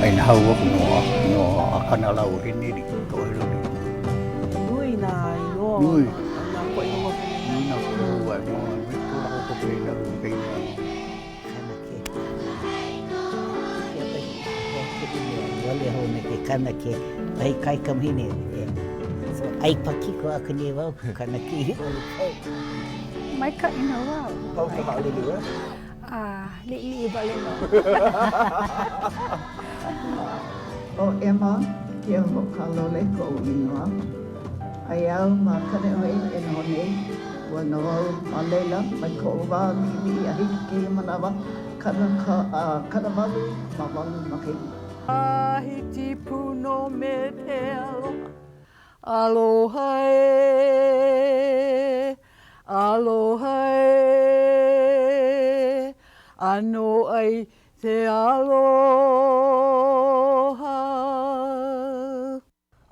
ʻAina hau aku no a no a kana lau he nili ko he loli. Nui nā inoa o nā poʻe noho hele. Nui nā poʻe hou no me ko lako ko pe na pe na. Kanake. Kia pai, he kuʻu mea, wale hou me ke kanake, wahi kaikamahine, e, so ʻai pakiko aku nei wau, kanake i ʻolu pau. Maikaʻi nō wau. Pau ka haʻalele ʻoe? A, liʻiliʻi wale nō. ʻO Emma Keohokalole koʻu inoa. Aia au ma Kaneʻohe e noho nei. Ua noho au ma laila mai koʻu wā liʻiliʻi a hiki kēia manawa, kanaka, 88 makahiki. Tahiti pū nō me te aloha, aloha ē. Aloha ē, ʻanoʻai te aloha.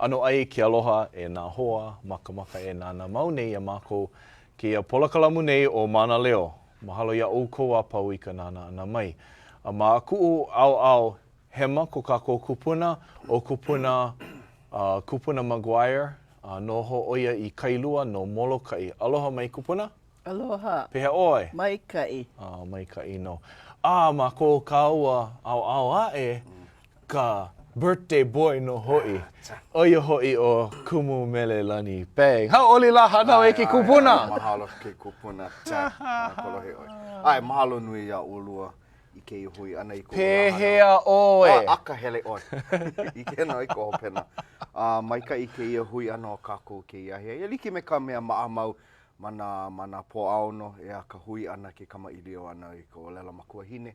ʻAnoʻai ke aloha e nā hoa makamaka e nānā mau nei iā mākou kēia polokalamu nei ʻo Mānaleo. Mahalo iā ʻoukou a pau i ka nānā ʻana mai. A ma kuʻu ʻaoʻao hema ko kākou kupuna, ʻo kupuna, Kupuna McGuire, A noho ʻo ia i Kailua no Molokaʻi. Aloha mai, kupuna. Aloha. Pehea ʻoe? Maikaʻi. A, maikaʻi nō. A ma ko kāua ʻaoʻao aʻe, ka birthday boy nō hoʻi. ʻO ia hoʻi ʻo Kumu Melelani Pang. Hauʻoli lā hānau e ke kupuna! ʻAe, ʻae, mahalo ke kupuna. Kolohe ʻoe. ʻAe, mahalo nui iā ʻolua. i kēia hui ʻana i koʻu lā hānau. Pehea ʻoe? A, akahele ʻoe. ʻIke nō i ka hopena. A, maikaʻi kēia hui ʻana o kākou kēia ahiahi. E like me ka mea maʻamau ma nā, ma nā Pōʻaono, ʻeā, ka hui ʻana, ke kamaʻilio ʻana i ka ʻōlelo makuahine,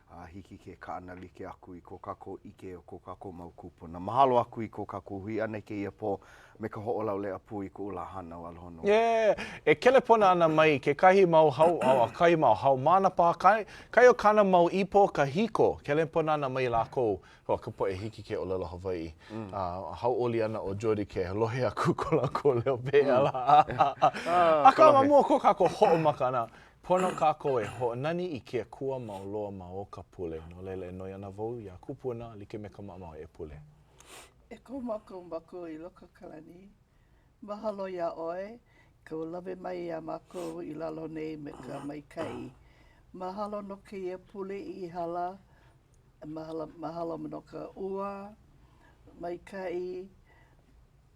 a hiki ke kaʻana like aku i ko kākou ʻike o ko kākou mau kūpuna. Mahalo aku i ko kākou hui ʻana i kēia pō me ka hoʻolauleʻa pū i kuʻu lā hānau aloha nō. Yeah. E kelepona ana mai kekahi mau hau, kahi mau haumāna paha, kai, kai o kāna mau ipo kahiko, kelepona ana mai lākou, oh, ka poʻe hiki ke ʻōlelo Hawaiʻi. A hauʻoli ana ʻo Jody ke lohe aku ko lākou leo pehea lā. Akā ma mua o ko kākou hoʻomaka ʻana, pono kākou e hoʻonani i ke Akua mau loa ma o ka pule. No laila e noi ana wau iā Kupuna, like me ka maʻamau e pule. E ko mākou Makua i loko o ka lani, mahalo iā ʻoe kou lawe mai iā mākou i lalo nei me ka maikaʻi. Mahalo no kēia pule i hala, mahalo, mahalo no ka ua maikaʻi,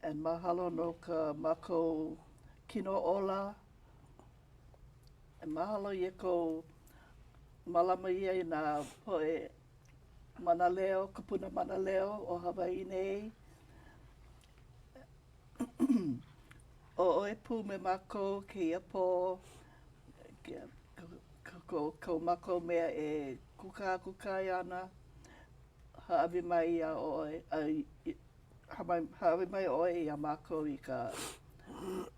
and mahalo no ka mākou kino ola. And mahalo i kou mālama ʻia i nā poʻe Mānaleo, kupuna mānaleo o Hawaiʻi nei. ʻO ʻoe pū me mākou kēia pō, ko, ko mākou mea e kūkākūkā ana, hāʻawi mai iā ʻoe, hāʻawi mai ʻoe iā mākou i ka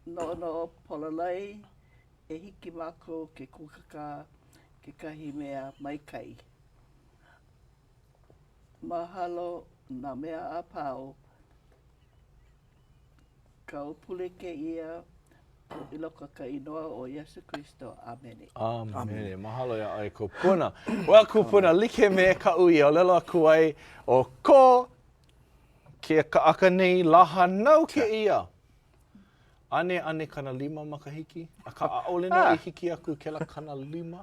noʻonoʻo pololei e hiki mākou ke kūkākā kekahi mea maikaʻi. Mahalo nā mea a pau. Kāu pule kēia i loko o ka inoa o Iesū Kristo. ʻAmene. ʻAmene. Mahalo iā ʻoe kupuna. Well kupuna, like me kaʻu i ʻōlelo aku ai, ʻo ko ke kaʻaka nei lā hānau kēia. ʻAneʻane 50 makahiki, akā ʻaʻole nō i hiki aku kēlā 50.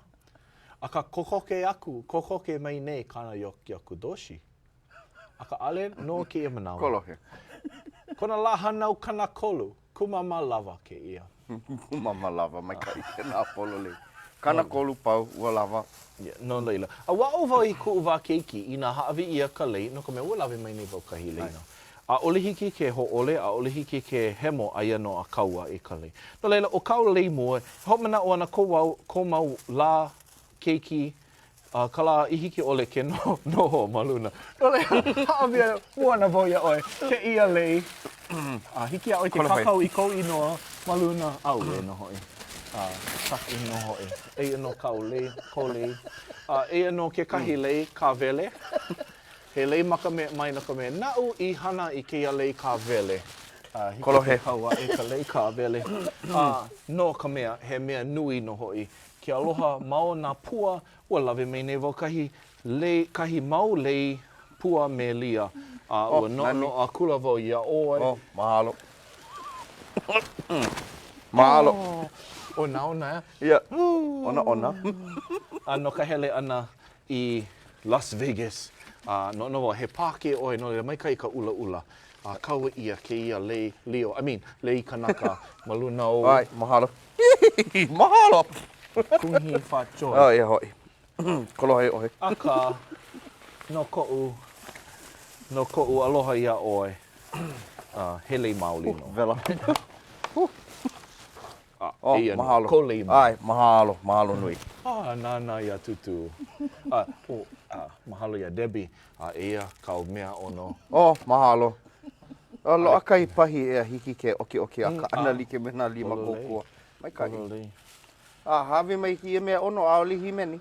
Akā kokoke aku, kokoke mai nei kāna yokudoshi. Akā ʻaʻole no kēia manawa. Kolohe. Kona lā hānau 30, kumamālawa kēia. Kumamālawa, maikaʻi kēnā pololei. 30 pau, ua lawa. Yeah, no laila. A ua aʻo wau i kuʻu wā keiki, inā hāʻawi ʻia ka lei, no ka mea, ua lawe mai nei wau kahi lei nāu. ʻAʻole hiki ke hōʻole, ʻaʻole hiki ke hemo, aia nō a kau aʻe ka lei. No laila, ʻo kāu lei mua, e hoʻomanaʻo ana ko wau, ko mau lā keiki, a ka lā i hiki ʻole ke noho ma luna. No laila, hāʻawi pū ana wau iā ʻoe kēia lei, a hiki iā ʻoe ke kākau i kou inoa ma luna, ʻauē nō hoʻi, a kaʻi nō hoʻi. Eia nō kāu lei, kou lei. A eia nō kekahi lei kāwele. He lei makame mai no ka mea naʻu i hana i kēia lei kāwele. A hiki ke kau aʻe ka lei kāwele. A no ka mea, he mea nui nō hoʻi ke aloha ma o nā pua, ua lawe mai nei wau kahi lei, kahi mau lei. Pua me Lia, a ua noʻonoʻo akula wau iā ʻoe. Oh, mahalo. Mahalo. Onaona, ʻeā? Ia. Onaona. A no ka hele ʻana i Las Vegas, a noʻonoʻo wau, he Pākē ʻoe, no laila maikaʻi ka ʻulaʻula. A kaua ʻia kēia lei lio, I mean, lei kanaka ma luna ou. ʻAe, mahalo. Mahalo! Kung hei fat choy. Oh, ia hoʻi. Kolohe ʻoe. Akā, no koʻu, no koʻu aloha iā ʻoe, uh, he lei maoli nō. Wela. A, oh, eia nō, mahalo. kou lei maoli. ʻAe, mahalo, mahalo nui. A, nānā iā Tūtū. A, oh, a, mahalo iā Debbie. A, eia kāu mea ʻono. Oh, mahalo. A, loaʻa kahi pahi ʻeā hiki ke ʻokiʻoki a kaʻana like me nā lima kōkua. Maikaʻi. A hāʻawi mai kēia mea ʻono, ʻaʻole hīmeni.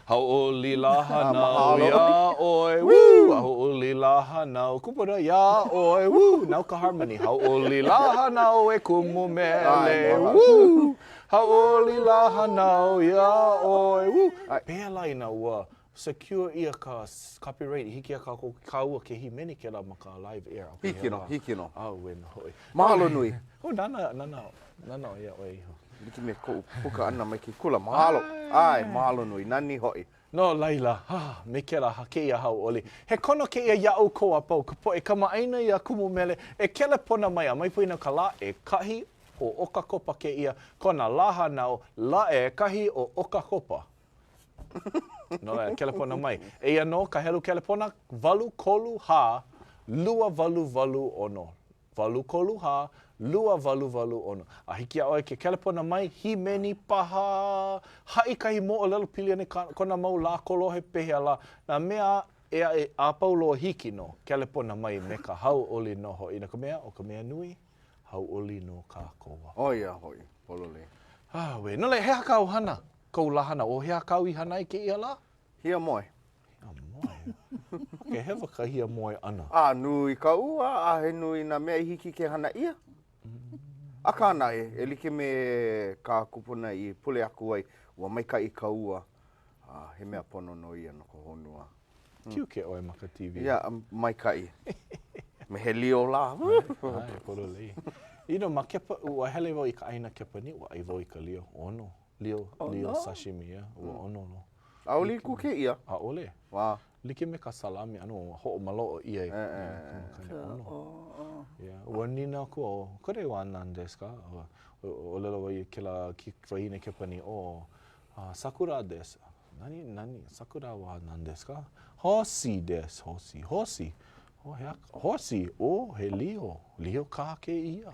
Hauʻoli lā hānau iā ʻoe, woo! Hauʻoli lā hānau kupuna iā ʻoe, woo! Now ka harmony. Hauʻoli lā hānau e kumu mele, woo! Hauʻoli lā hānau iā ʻoe, woo! Pēlā inā ua secure ʻia ka copyright i hiki iā kākou kāua ke hīmeni kēlā ma ka live air. Hiki nō, hiki nō. ʻAuwe nō hoʻi. Mahalo nui. Oh, nānā, nānā, nānā ʻo ia ʻoe iho. Like me koʻu puka ʻana mai ke kula. Mahalo. ʻAe, mahalo nui. Nani hoʻi. No laila, ah, me kēlā kēia hauʻoli. He kono kēia iā ʻoukou a pau, ka poʻe kamaʻāina iā Kumu Mele, e kelepona mai a mai poina ka lā ʻekahi o ʻOkakopa kēia, kona lā hānau, lā ʻekahi o ʻOkakopa. No laila, kelepona mai. Eia nō ka helu kelepona, 8 3 4 2 8 6. 8 3 4 2 8 6. A hiki iā ʻoe ke kelepona mai, hīmeni paha, haʻi kahi moʻolelo pili ana i kona mau lā kolohe pehea lā, nā mea ʻē aʻe a pau loa hiki nō, kelepona mai me ka hauʻoli nō hoʻi. No ka mea, ʻo ka mea nui, hauʻoli nō kākou. ʻO ia hoʻi, pololei. Auē. No laila, he aha kāu hana? Kou lā hānau, ʻo he aha kāu i hana ai kēia lā? Hiamoe. Hiamoe? Makehewa ka hiamoe ʻana. A nui ka ua, a he nui nā mea i hiki ke hana ʻia. Akā naʻe, e like me ka kupuna i pule aku ai, ua maikaʻi ka ua, a he mea pono nō ia no ka honua. Kiuke ʻoe ma ka TV. Ia, maikaʻi. Me he lio lā. ʻAe, pololei. You know, ma Kepa, ua hele wau i ka ʻāina Kepanī, ua ʻai wau i ka lio, ʻono. Lio, lio sashimi, yeah, ua ʻono nō. ʻAʻole i kuke ʻia? ʻAʻole. Wā. Like me ka salami, ʻano hoʻomaloʻo ʻia i ka makani ʻono. Yeah, ua nīnau aku au, kore wa nan desu ka? ʻŌlelo wau i kēlā wahine Kepanī, oh, sakura desu. Nani, nani, sakura wa nan desu ka? Hosi desu, hosi, hosi. Oh, he aha, hosi, oh, he lio, lio kā kēia.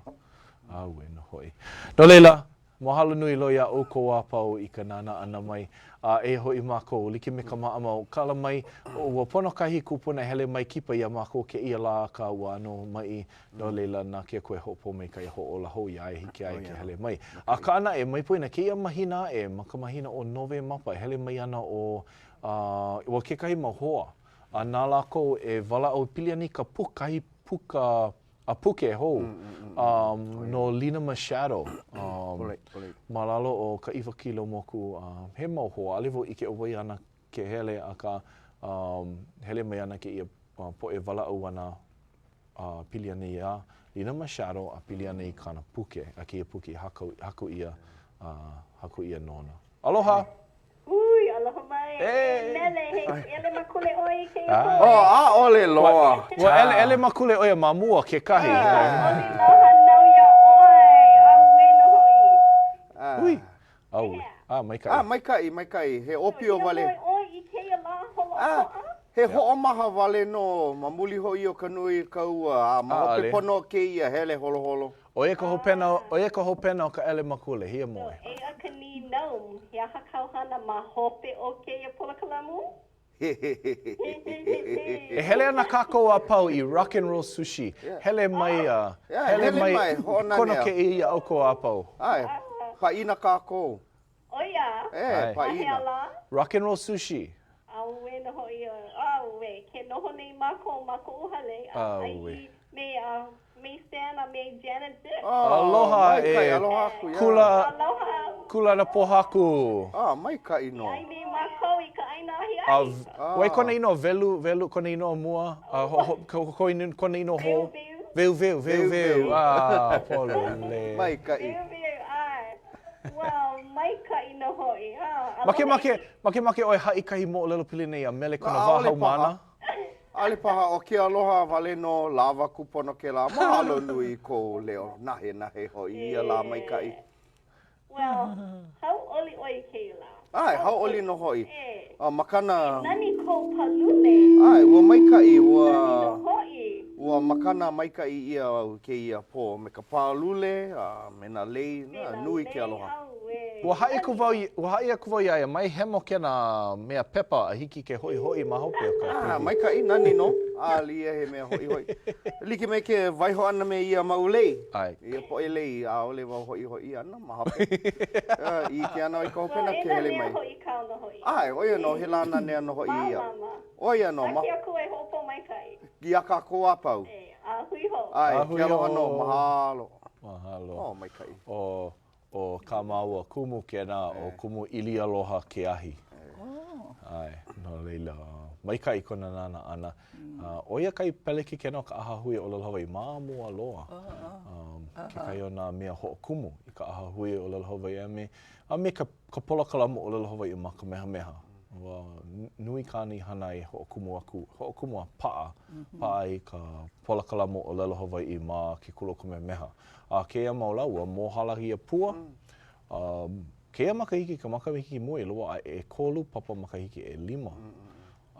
ʻAuwe nō hoʻi. No laila, Mahalo nui loa iā ʻoukou a pau i ka nānā ʻana mai, a eia hoʻi mākou, like me ka maʻamau, kala mai, ua pono kahi kupuna e hele mai kipa iā mākou kēia lā akā ua ʻano maʻi, no laila na ke Akua e hoʻopōmaikaʻi a hoʻōla hou iā ia e hiki ai ke hele mai. Akā naʻe, mai poina, kēia mahina aʻe, ma ka mahina ʻo Nowemapa, e hele mai ana ʻo, ua kekahi mau hoa, a na lākou e walaʻau pili ana i ka puka, kahi puka, a puke hou no Lina Machado ma lalo o ka ʻIwa Kilomoku. He mau hoa, ʻaʻole wau ʻike ʻo wai ana ke hele, akā hele mai ana kēia poʻe walaʻau ana a pili ana iā Lina Machado a pili ana i kāna puke, a kēia puke i haku ʻia, haku ʻia nona. Aloha! Ui, aloha mai. E Mele, he ʻelemakule ʻoe i kēia pule? Oh, ʻaʻole loa. Ua ʻelemakule ʻo ia ma mua kekahi. ʻAʻole lā hānau iā ʻoe, ʻauē nō hoʻi. Ui, ʻauē. A, maikaʻi. A, maikaʻi, maikaʻi. He ʻōpio wale. Hiamoe ʻoe i kēia lā holoʻokoʻa? He hoʻomaha wale nō, ma muli hoʻi o ka nui o ka ua, a ma hope pono o kēia hele holoholo. ʻO ia ka hopena, ʻo ia ka hopena o ka ʻelemakule, hiamoe. So, eia ka nīnau, he aha kāu hana ma hope o kēia polokalamu? E hele ana kākou a pau i Rock and Roll Sushi. Hele mai a, hele mai, kono kēia iā ʻoukou a pau. ʻAe, pāʻina kākou. ʻO ia? E, pāʻina. Ma hea lā? Rock and Roll Sushi. ʻAuē nō hoʻi, ʻauē, ke noho nei mākou ma koʻu hale, a ʻai me, me Stan a me Janet Dick. Aloha e. Maikaʻi, aloha aku, ia. Kula, Aloha. Kūlana pōhaku. A, maikaʻi nō. Ke ʻai nei mākou i ka ʻaina. ʻaina ahiahi. A, wai kona inoa Welu, Welu kona inoa mua, a ho, ho, ko, ko, kona inoa hou. Weu, Weu, weu, weu, weu, ah, pololei. Maikaʻi. Weu, weu, ʻae. Well, maikaʻi nō hoʻi. Ah, aloha. Makemake, makemake ʻoe haʻi kahi moʻolelo pilina iā Mele kona wā haumāna? ʻAʻole paha, ʻo ke aloha wale nō, lawa kūpono kēlā. Mahalo nui i kou leo nahenahe hoʻi i ia lā maikaʻi. Well, hauʻoli ʻoe i kēia lā. ʻAe, hauʻoli nō hoʻi. E. A makana. He nani kou pālule. ʻAe, ua maikaʻi, ua. Nani nō hoʻi. Ua makana maikaʻi ʻia au kēia pō me ka pālule a me nā lei, nui ke aloha. Ua haʻi aku wau, ua haʻi aku wau iā ia, mai hemo kēnā mea pepa a hiki ke hoʻihoʻi ma hope o ka Ah, maikaʻi, nani nō. ʻAʻole ia he mea hoʻihoʻi. Like me ke waiho ʻana me ia mau lei. ʻAe. Ia poʻe lei, ʻaʻole wau hoʻihoʻi ana ma hope. I ke ana i ka hopena ke hele mai. Well, e nanea hoʻi kāu nō hoʻi. ʻAe, ʻo ia nō, he lā nanea nō hoʻi ia. Mālama. ʻO ia nō. Na ke Akua e hoʻopōmaikaʻi. Iā kākou a pau. E, a hui hou. ʻAe, ke aloha nō, mahalo. Mahalo. Oh, maikaʻi. ʻO, ʻo kā māua kumu kēnā, ʻo Kumu ʻIlialoha Keahi. ʻAe, no laila, maikaʻi kona nānā ʻana. ʻO ia kahi pelekikena o ka ʻAhahui ʻŌlelo Hawaiʻi ma mua loa. Kekahi o nā mea hoʻokumu i ka ʻAhahui ʻŌlelo Hawaiʻi a me, a me ka, ka polokalamu ʻōlelo Hawaiʻi ma Kamehameha. Ua nui kāna i hana ai e hoʻokumu aku, hoʻokumu a paʻa, paʻa ai ka polokalamu ʻōlelo Hawaiʻi ma ke kula o Kamehameha. A kēia mau lā, ua mōhala ia pua. A kēia makahiki, ka makahiki mua i loaʻa ʻekolu papa makahiki ʻelima.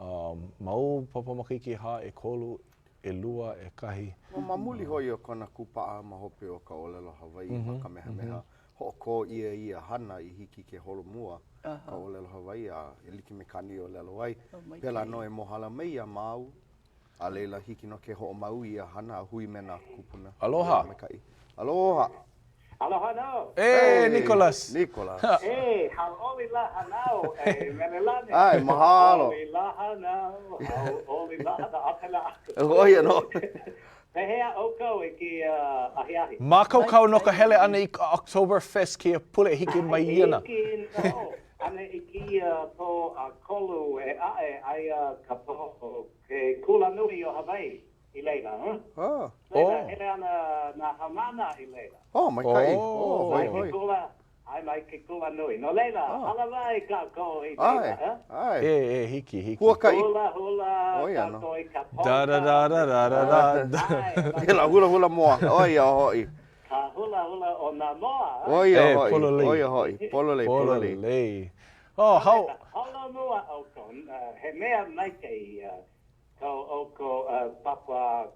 A mau papa makahiki ʻehā, ʻekolu, ʻelua, ʻekahi. Ma muli hoʻi o kona kūpaʻa ma hope o ka ʻōlelo Hawaiʻi ma Kamehameha, hoʻokō ʻia ia hana i hiki ke holomua ka ʻōlelo Hawaiʻi a e like me kāna i ʻōlelo ai, pēlā nō e mōhala mai iā māua, a laila hiki nō ke hoʻomau i ia hana a hui me nā kūpuna. Aloha. Maikaʻi. Aloha. Aloha nō. E, Nicholas. Nicholas. E, hauʻoli lā hānau, e Melelani. ʻAe, mahalo. Hauʻoli lā hānau, hauʻoli lā hānau, a pēlā aku. ʻO ia nō. Pehea ʻoukou i kēia ahiahi? Mākaukau no ka hele ʻana i ka Oktoberfest kēia pule e hiki mai ana. Hiki nō. ʻAne i kēia Pōʻakolu e aʻe aia ka pō o ke Kulanui o Hawaiʻi i laila, huh? Oh. Laila, hele ana nā haumāna i laila. Oh, maikaʻi. Oh, hoihoi. Mai ke kula ʻAe mai ke kula nui. No laila, hālāwai kākou i laila, ʻAe, ʻae. E, e, hiki, hiki. Huakaʻi. Hula, hula, ʻO ia nō. kākou i ka polka. Da da da da da da da da. ʻAe. Kēlā hulahula moa, ʻo ia hoʻi. Ka hulahula o nā moa, a? ʻO ia E, hoʻi, pololei. ʻo ia hoʻi, pololei, pololei. Pololei. Oh, how. Holomua ʻoukou, he mea maikaʻi ia. Ko ʻoukou papa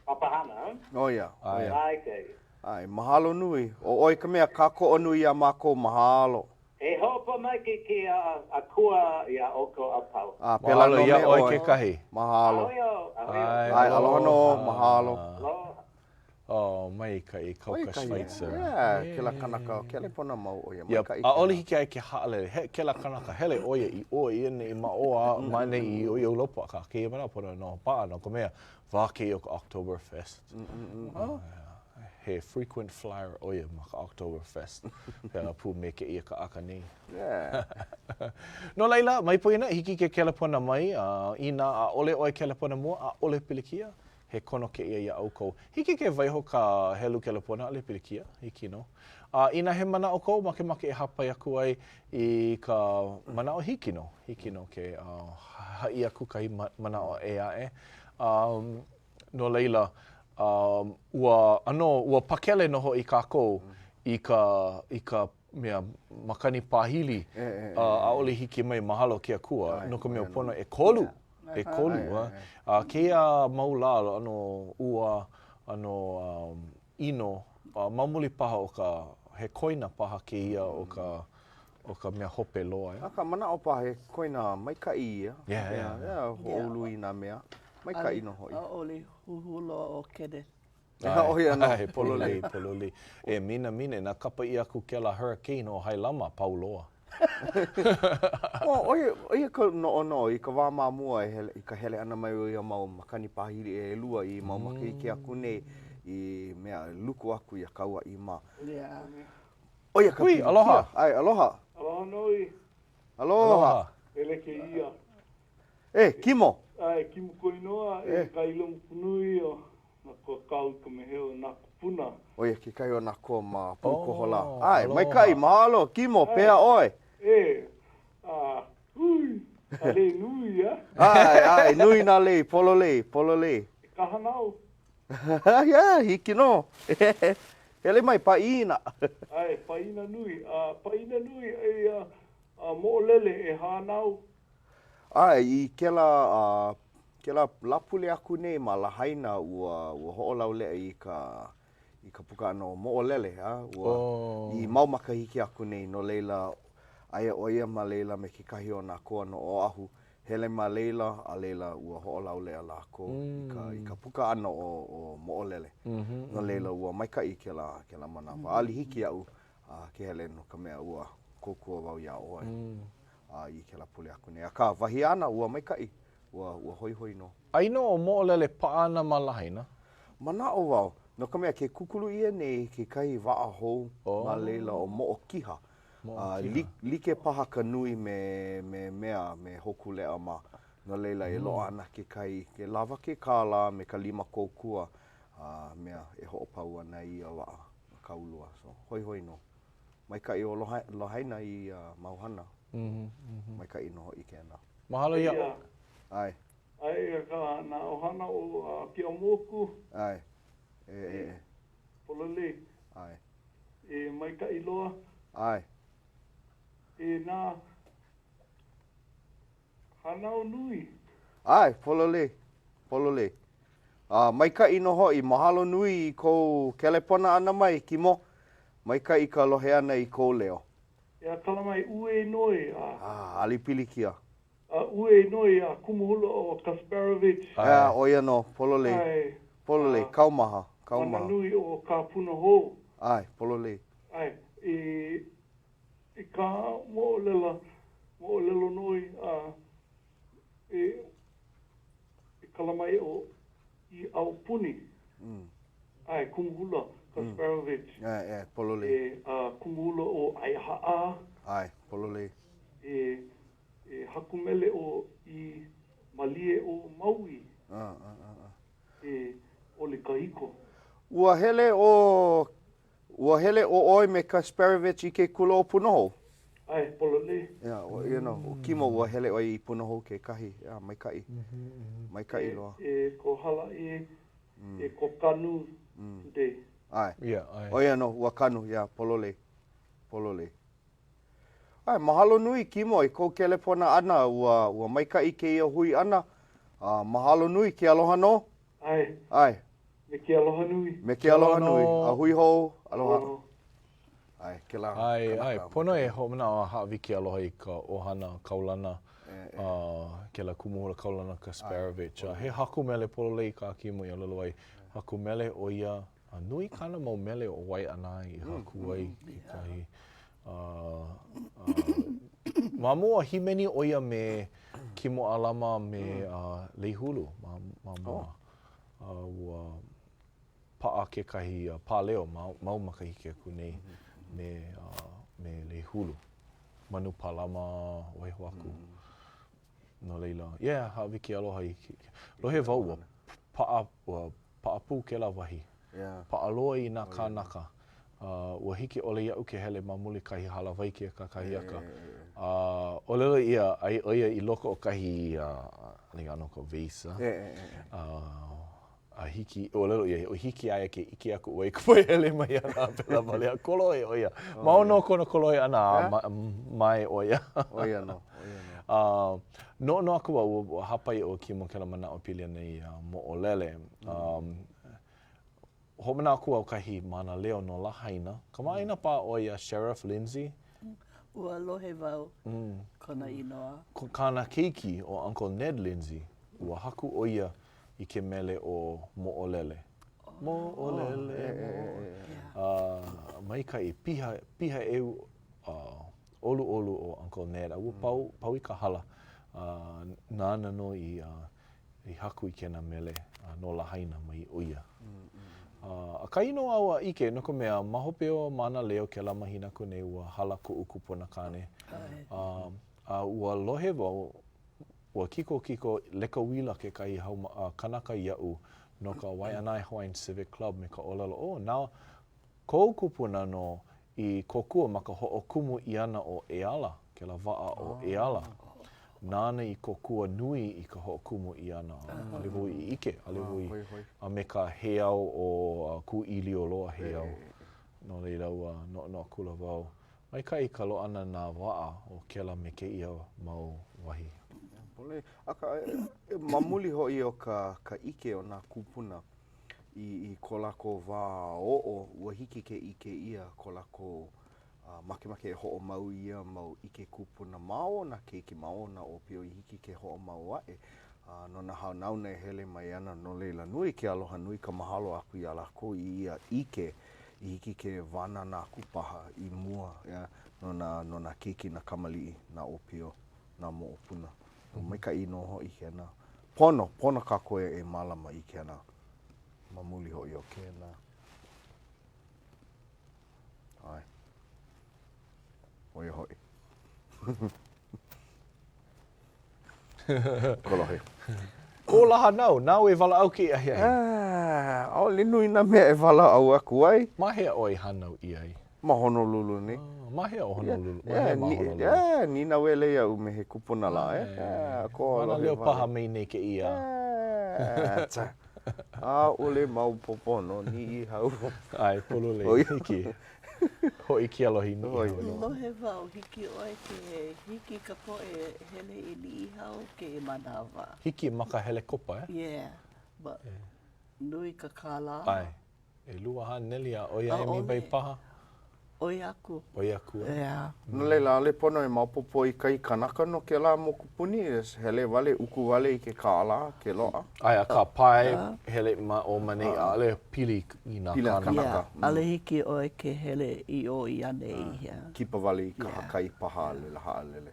papahana. ʻO ia, ʻo ia. Maikaʻi. ʻAe, mahalo nui. ʻO ʻoe ka mea kākoʻo nui iā mākou, mahalo. E hoʻopōmaikaʻi ke Akua iā ʻoukou a pau. A pēlā Mahalo nō iā me ʻoe ʻoe. kekahi. Mahalo. A hui, a hui. ʻAe, aloha nō, mahalo. Aloha. Oh, maikaʻi, Kauka Schweitzer. Yeah, kēlā kanaka, kelepona mau ʻo ia, maikaʻi kēlā. ʻAʻole hiki iā ia ke haʻalele. He, kēlā kanaka, hele ʻo ia i ʻō i ʻaneʻi ma ʻō a ma ʻaneʻi i ʻEulopa, akā kēia manawa pono e noho paʻa no ka mea, wā kēia o ka Oktoberfest. He frequent flyer ʻo ia ma ka Oktoberfest. Pēlā pū me kēia kaʻaka nei. Yeah. No laila, mai poina, hiki ke kelepona mai, a inā ʻaʻole ʻoe kelepona mua, ʻaʻole pilikia, He kono kēia iā ʻoukou. Hiki ke waiho ka helu kelepona, ʻaʻole pilikia, hiki nō. A inā he manaʻo kou, makemake e hāpai aku ai i ka manaʻo, hiki nō, hiki nō ke haʻi aku kahi manaʻo ʻē aʻe. No laila, ua ʻano, ua pakele nō hoʻi kākou i ka, i ka mea makani pāhili, a ʻaʻole hiki mai, mahalo ke Akua, no ka mea pono ʻekolu, ʻekolu, a, a kēia mau lā, ʻano ua, ʻano ʻino, a ma muli paha o ka, he koina paha kēia o ka, o ka mea hope loa. Akā, manaʻo paha he koina maikaʻi ia, Yeah, yeah. yeah, hoʻoulu i nā mea, maikaʻi nō hoʻi. ʻAʻole huhū loa ʻo Kenneth. ʻO ia nō. ʻAe, pololei, pololei. E minamina, inā kapa ʻia aku kēlā hurricane ʻo Hailama, pau loa. Well, ʻo ia, ʻo ia ka noʻonoʻo i ka wā ma mua e hele, i ka hele ʻana mai o ia mau makani pāhili ʻelua i mau makahiki aku nei i mea e luku aku iā Kauaʻi mā. Yeah. ʻO ia ka Hui, pilikia. aloha. ʻAe, aloha. Aloha nui. Aloha. Hele kēia. E, Kimo. ʻAe, Kimo Koinoa, e ka ilāmuku nui o nā koa kau i ka meheu o nā kupuna. ʻO ia kekahi o nā koa ma Puʻukoholā. ʻAe, maikaʻi, mahalo, Kimo, pehea ʻoe? E, a, hui, ka lei nui, a? ʻAe, ʻae, nui nā lei, pololei, pololei. E ka hanau. Yeah, hiki nō. Hele mai, pāʻina. ʻAe, pāʻina nui, a pāʻina nui, eia, a moʻolele e hānau. ʻAe, i kēlā, kēlā Lāpule aku nei ma Lahaina, ua, ua hoʻolauleʻa i ka, i ka puka ʻana o Moʻolele, a, ua, i mau makahiki aku nei, no laila, aia ʻo ia ma laila me kekahi o nā koa no Oʻahu, hele ma laila, a laila, ua hoʻolauleʻa lākou i ka, i ka puka ʻana o, o Moʻolele. No laila, ua maikaʻi kēlā, kēlā manawa. ʻAʻole hiki iaʻu ke hele no ka mea ua kōkua wau iā ʻoe i kēlā pule aku nei. Akā, wahi āna, ua maikaʻi, ua, ua hoihoi nō. Aia nō ʻo Moʻolele paʻa ana ma Lahaina? Manaʻo wau, no ka mea, ke kūkulu ʻia nei kekahi waʻa hou ma laila ʻo Moʻokiha. Moʻokiha. Like paha ka nui me, me mea, me Hōkūleʻa mā. No laila, e loaʻa ana kekahi, ke lawa ke kālā me ka lima kōkua a mea e hoʻopau ana i ia waʻa kaulua. So, hoihoi nō. Maikaʻi ʻo Lahaina i ia mau hana. Maikaʻi nō hoʻi kēnā. Mahalo iā ʻoe. ʻAe. ʻAe, akā, nā ʻohana o Keeaumoku. ʻAe. E, e, e. Pololei. ʻAe. E maikaʻi loa. ʻAe. E nā hānau nui. ʻAe, pololei, pololei. A maikaʻi nō hoʻi, mahalo nui i kou kelepona ʻana mai, Kimo. Maikaʻi ka lohe ʻana i kou leo. Ea kala mai uē noi a. A, ʻaʻole pilikia. A uē noi a kumu hula ʻo Kasperovich. Ea, ʻo ia nō, pololei. ʻAe. Pololei, kaumaha, kaumaha. Mana nui o ka Punahou. ʻAe, pololei. ʻAe, i, i ka moʻolela, moʻolelo noi a e, e kala mai ʻo i aupuni. ʻAe, kumu hula Kasperovich. ʻAe, ʻae, pololei. E, a kumu hula ʻo ʻAihaʻā. ʻAe, pololei. E, E haku mele ʻo i Malie o Maui. E ʻole kahiko. Ua hele ʻo Ua hele ʻo ʻoe me Kasperovich i ke kula o Punahou? ʻAe, pololei. Yeah, you know, ʻo Kimo ua hele ʻoe i Punahou kekahi. Yeah, maikaʻi. Maikaʻi loa. E ko hala e, e ko kanu today. ʻAe. Yeah, ʻae. ʻO ia nō, ua kanu, yeah, pololei. Pololei. ʻAe, mahalo nui, Kimo, i kou kelepona ʻana. Ua, ua maikaʻi kēia hui ʻana. A, mahalo nui, ke aloha nō. ʻAe. ʻAe. Me ke aloha nui. Me ke aloha nui. A hui hou, aloha. ʻAe, kēlā ʻAe, ʻae, pono e hoʻomanaʻo a hāʻawi ke aloha i ka ʻohana kaulana, a kēlā kumu hula kaulana Kasperovich. A he haku mele pololei kā Kimo i ʻōlelo ai. Haku mele ʻo ia A nui kāna mau mele o Waiʻanae i haku ai kekahi. Ma mua, hīmeni ʻo ia me Kimo Alama me Leihulu ma mua. Ua paʻa kekahi pāleo mau makahiki aku nei me me Leihulu. Manu Pālama, waiho aku. No laila, yeah, hāʻawi ke aloha i ke, lohe wau ua paʻa, ua paʻapū kēlā wahi. Paʻa loa i nā kānaka. Ua hiki ʻole iaʻu ke hele ma muli kahi hālāwai kēia kakahiaka. A ʻōlelo ʻia, ai ʻo ia i loko o kahi, like, ʻano ka vase, a A hiki, ʻōlelo ʻia, ʻo hiki iā ia ke ʻike aku ʻoe i ka poʻe hele mai ana a pēlā wale a kolohe ʻo ia. Mau nō kona kolohe ʻana a mae ʻo ia. ʻO ia nō, ʻo ia nō. A noʻonoʻo aku au, ua hāpai ʻo Kimo kēlā manaʻo pili ana i ia moʻolele. Hoʻomanaʻo aku au kahi mānaleo no Lahaina. Kamaʻāina paha ʻoe iā Sheriff Lindsay? Ua lohe wau kona inoa. Kāna keiki ʻo Uncle Ned Lindsay, ua haku ʻo ia i ke mele ʻo Moʻolele. Moʻolele, moʻolele. A maikaʻi, piha, piha ʻeu, ʻoluʻolu ʻo Uncle Ned, a ua pau, pau i ka hala. A nāna nō i, i haku i kēnā mele no Lahaina mai ʻo ia. A ʻakahi nō au a ʻike, no ka mea, ma hope o Mānaleo kēlā mahina aku nei ua hala koʻu kupuna kāne. A. A ua lohe wau, ua kikokiko leka uila kekahi hauma, kanaka iaʻu no ka Waiʻanae Hawaiian Civic Club me ka ʻōlelo, oh, na kou kupuna nō i kōkua ma ka hoʻokumu ʻia ʻana o E Ala, kēlā waʻa ʻo E Ala. Nāna i kōkua nui i ka hoʻokumu ʻia ʻana. ʻAʻole wau i ʻike, ʻaʻole wau i, a me ka heiau ʻo Kūʻīlioloa heiau. No laila, ua noʻonoʻo akula wau, maikaʻi ka loaʻa ʻana nā waʻa o kēlā me kēia mau wahi. Akā, ma muli hoʻi o ka ʻike o nā kūpuna i i ko lākou wā oʻo, ua hiki ke ʻike ʻia ko lākou makemake e hoʻomau i ia mau ʻike kūpuna ma o nā keiki, ma o nā ʻōpio i hiki ke hoʻomau aʻe no nā hanauna e hele mai ana. No laila, nui ke aloha, nui ka mahalo aku iā lākou i ia ʻike i hiki ke wānana aku paha i mua no nā, no nā keiki, nā kamaliʻi, nā ʻōpio, nā moʻopuna. Maikaʻi nō hoʻi kēnā. Pono, pono kākou e mālama i kēnā ma muli hoʻi o kēnā. ʻAe. ʻO ia hoʻi. Kolohe. Kō lā hānau, nāu e walaʻau kēia ahiahi. ʻAʻole nui nā mea e walaʻau aku ai. Ma hea ʻoe i hānau ʻia ai? Ma Honolulu nei. Ah, ma hea o Honolulu? Ma hea ma Honolulu? Yeah, nīnauele iaʻu me he kupuna lā, eh? Yeah, koa lohe wale. Mānaleo paha me nei kēia. ʻAʻole maopopo no Niʻihau. ʻAe, pololei, hiki. Hoʻi ke aloha i Niʻihau. Lohe wau, hiki ʻoe ke hiki ka poʻe hele i Niʻihau kēia manawa. Hiki ma ka helekopa, eh? Yeah, but nui ka kālā. ʻAe. 200 a ʻoi a emi mai paha. ʻOi aku. ʻOi aku, eh? Yeah. No laila, ʻaʻole pono e maopopo i kahi kanaka no kēlā mokupuni, hele wale, uku wale i ke kālā, ke loaʻa. ʻAe, akā, pae hele ma ʻō ma ʻaneʻi, ʻaʻole pili i nā kānaka. Yeah, ʻaʻole hiki ʻoe ke hele i ʻō i ʻaneʻi, yeah. Kipa wale i kahakai paha a laila haʻalele.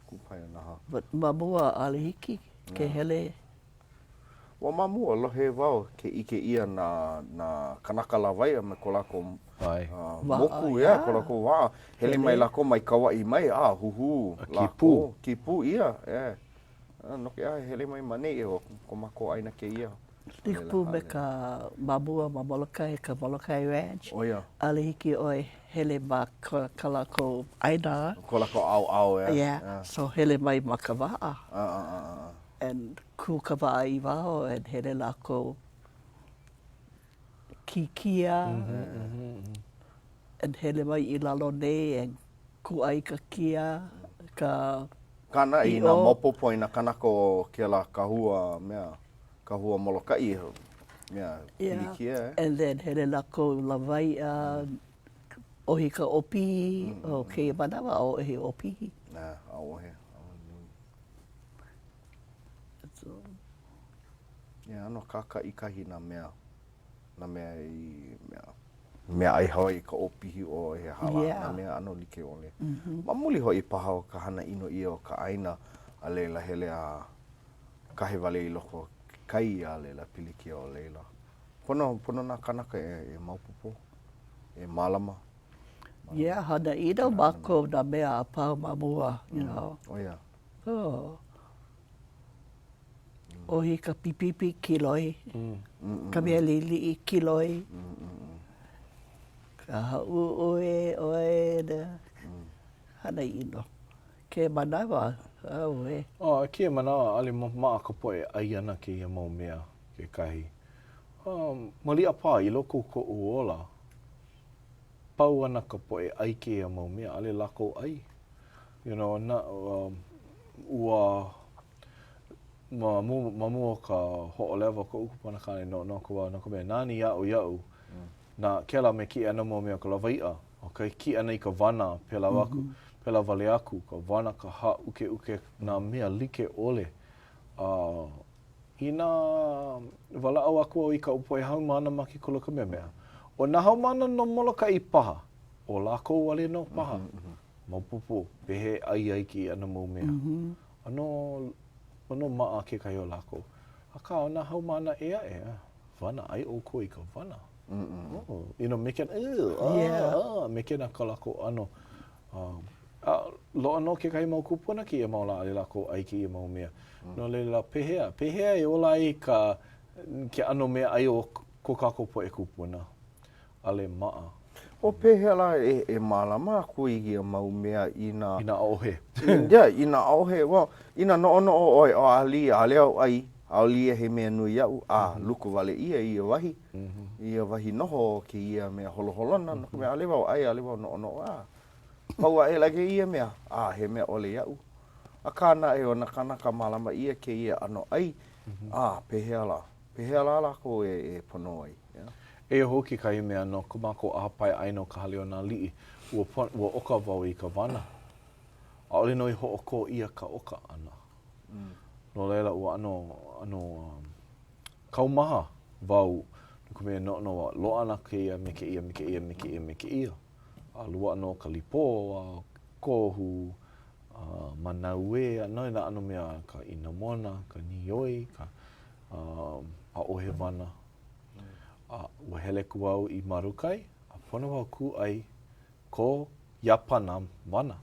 Kupaianaha. But ma mua, ʻaʻole hiki ke hele. Ua ma mua, lohe wau ke ʻike ʻia nā, nā kanaka lawaiʻa me ko lākou moku, yeah, ko lākou waʻa. Hele mai lākou mai Kauaʻi mai, a huhū lākou. Kīpū ʻia, yeah. No ke aha e hele mai ma ʻaneʻi, ʻo ko mākou ʻāina kēia. Like pū me ka ma mua ma Molokai, ka Molokai Ranch. ʻO ia. ʻAʻole hiki ʻoe hele ma ka lākou ʻāina. Ko lākou ʻaoʻao, yeah. Yeah, so hele mai ma ka waʻa. Uh-uh. And kū ka waʻa i waho and hele lākou kī kia and hele mai i lalo nei and kūʻai i ka kia, ka Kāna i nā maopopo i nā kanaka o kēlā kahua mea, kahua Molokaʻi mea pilikia. Yeah, and then hele lākou lawaiʻa, ʻohi ka ʻopihi, o kēia manawa ʻaʻohe ʻopihi. Yeah, ʻaʻohe, ʻaʻohe nui. Yeah, ʻano kākaʻikahi nā mea, nā mea i mea, meaʻai Hawaiʻi ka ʻopihi ʻoe, he aha lā, nā mea ʻano like ʻole. Ma muli hoʻi paha o ka hana ʻino ʻia o ka ʻāina, a laila hele a kahe wale i loko o ke kai, a laila pilikia ʻo laila. Pono, pono nā kānaka e, e maopopo, e mālama. Yeah, hana ʻino mākou nā mea a pau ma mua, you know. ʻO ia. Oh. ʻOhi ka pipipi kiloi, ka mea liʻiliʻi kiloi, ka hāʻuʻue ʻoe, hana ʻino. Kēia manawa, auē. Oh, kēia manawa, ʻaʻole maʻa ka poʻe e ʻai ana kēia mau mea kekahi. Um, maliʻa paha i loko o koʻu ola, pau ana ka poʻe ʻai kēia mau mea, ʻaʻole lākou ʻai. You know, na, um, ua, ma mua, ma mua o ka hoʻolewa koʻu kupunakāne noʻonoʻo ka wā, no ka mea, nāna i aʻo iaʻu, na kēlā me kēia ʻano mau mea o ka lawaiʻa, ʻo ka kiʻi ʻana i ka wana, pēlā aku, pēlā wale aku, ka wana, ka hāʻukeʻuke, nā mea like ʻole. A inā walaʻau aku au i kaʻu poʻe haumāna ma ke kula Kamehameha, ʻo nā haumāna no Molokaʻi paha, ʻo lākou wale nō paha, maopopo pehea e ʻai ai kēia ʻano mau mea. ʻAno, ʻano maʻa kekahi o lākou. Akā, ʻo nā haumāna ʻē aʻe, wana, ʻai ʻoukou i ka wana. Oh, you know, me kēnā, ugh, ah, ah, me kēnā kā lākou ʻano. A loaʻa nō kekahi mau kūpuna kēia mau lā ʻaʻole lākou ʻai kēia mau mea. No laila, pehea? Pehea e ola ai ka, ke ʻano meaʻai o ko kākou poʻe kūpuna? ʻAʻole maʻa. O pehea lā e, e mālama aku i ia mau mea inā. Inā ʻaʻohe. Yeah, inā ʻaʻohe. Well, inā noʻonoʻo ʻoe, oh, ʻaʻole, ʻaʻole au ʻai, ʻaʻole ia he mea nui iaʻu, a luku wale ʻia ia wahi, ia wahi noho o kēia mea holoholona, no ka mea, ʻaʻole wau ʻai, ʻaʻole wau noʻonoʻo, a pau aʻela kēia mea, a he mea ʻole iaʻu. Akā naʻe, ʻo nā kānaka mālama ʻia kēia ʻano ʻai, a pehea lā? Pehea lā lākou e, e pono ai? Yeah. Eia hou kekahi mea no ko mākou ʻaha paeʻāina o ka Hale o nā Aliʻi, ua, ua ʻoka wau i ka wana. ʻAʻole nō i hoʻokō ʻia ka ʻoka ʻana. No laila, ua ʻano, ʻano um, kaumaha wau no ka mea noʻonoʻo wau, loaʻa ana kēia me kēia me kēia me kēia me kēia. A loaʻa nō ka lipō, a kōhu, a manauē, a no nā ʻano mea, ka ʻinamona, ka nīoi, ka, um, ʻaʻohe wana. A ua hele aku au i Marukai, a pono wau kūʻai ko Iāpana wana.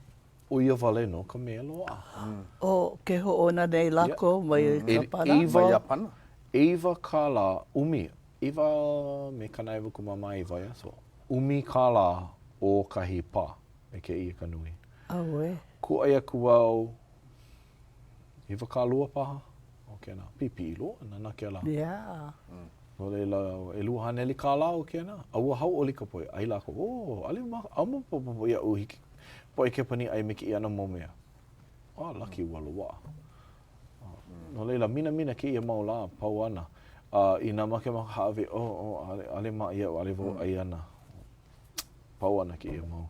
ʻO ia wale nō ka mea loaʻa. ʻO ke hoʻouna nei lākou mai Iāpana? ʻEiwa, ʻeiwa kālā, ʻumi, ʻeiwa me 99, yeah, so ʻumi kālā o kahi pā me kēia ka nui. ʻAuē. Kūʻai aku au 20 paha o kēnā. Pipiʻi loa ana na kēlā. Yeah. No laila, 200 kālā o kēnā. A ua hauʻoli ka poʻe. ʻAi lākou, oh, ʻaʻole ma, ʻaʻole maopopo iaʻu hiki poʻe Kepanī ʻai me kēia ʻano mau mea. A laki ua loaʻa. No laila, minamina kēia mau lā pau ana. A inā makemake hāʻawi, oh, oh, ʻaʻole, ʻaʻole maʻa iaʻu, ʻaʻole wau ʻai ana. Pau ana kēia mau,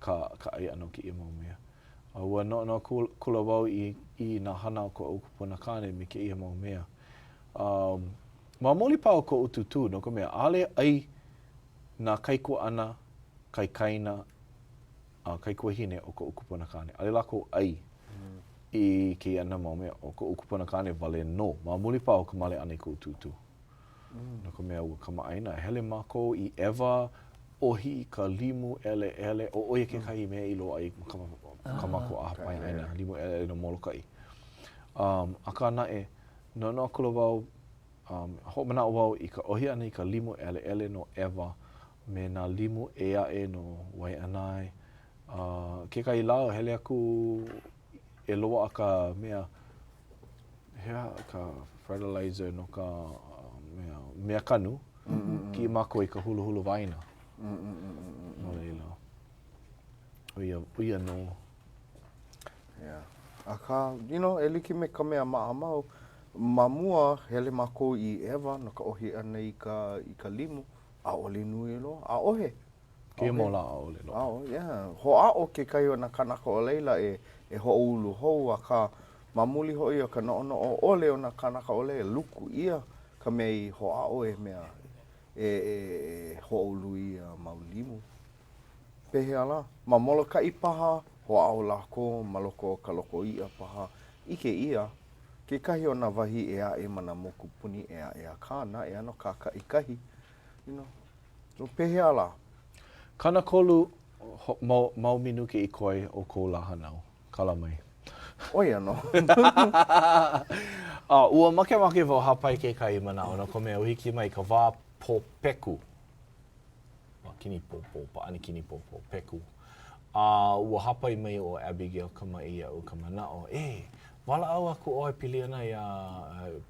ka, ka ʻai ʻana o kēia mau mea. A ua noʻonoʻo akula wau i, i nā hana o koʻu kupuna kāne me kēia mau mea. Um, ma muli paha o koʻu tūtū, no ka mea, ʻaʻole ʻai nā kaikuaʻana, kaikaina, a kaikuahine o koʻu kupuna kāne. ʻAʻole lākou ʻai i kēia ʻano mau mea. ʻO koʻu kupuna kāne wale nō. Ma muli paha o ka male ʻana i koʻu tūtū. No ka mea, ua kamaʻāina. Hele mākou i ʻEwa, ʻohi i ka limu ʻeleʻele. ʻO ʻo ia kekahi mea i loaʻa i ka, ka mākou ʻaha paeʻāina, limu ʻeleʻele no Molokaʻi. Um, akā naʻe, noʻonoʻo akula wau, um, hoʻomanaʻo wau i ka ʻohi ʻana i ka limu ʻeleʻele no ʻEwa me nā limu ʻē aʻe no Waiʻanae. A kekahi lā, hele aku e loaʻa ka mea, he aha ka fertilizer no ka mea, mea kanu, kiʻi mākou i ka huluhulu waina. No laila, ʻo ia, ʻo ia nō. Yeah. Akā, you know, e like me ka mea maʻamau, ma mua, hele mākou i ʻEwa no ka ʻohi ʻana i ka, i ka limu, ʻaʻole nui loa, ʻaʻohe. Kēia mau lā ʻaʻole loa. ʻAʻole, yeah. Hoʻāʻo kekahi o nā kānaka o laila e, e hoʻoulu hou, akā, ma muli hoʻi o ka noʻonoʻo ʻole o nā kānaka o laila, luku ʻia ka mea i hoʻāʻo e mea e, e, e hoʻoulu i ia mau limu. Pehea lā? Ma Molokaʻi paha, hoʻāʻo lākou ma loko o ka loko iʻa paha. ʻIke ʻia kekahi o nā wahi ʻē aʻe ma nā mokupuni ʻē aʻe, akā naʻe ʻano kākaʻikahi, you know. No pehea lā? 30 mau, mau minuke i koe o kou lā hānau. Kala mai. ʻO ia nō. A ua makemake wau hāpai kekahi manaʻo no ka mea ua hiki mai ka wā pōpeku. Kinipōpō, pāʻani kinipōpō, peku. A ua hāpai mai ʻo Abigail Kamaʻi iaʻu ka manaʻo, e, walaʻau aku ʻoe pili ana iā,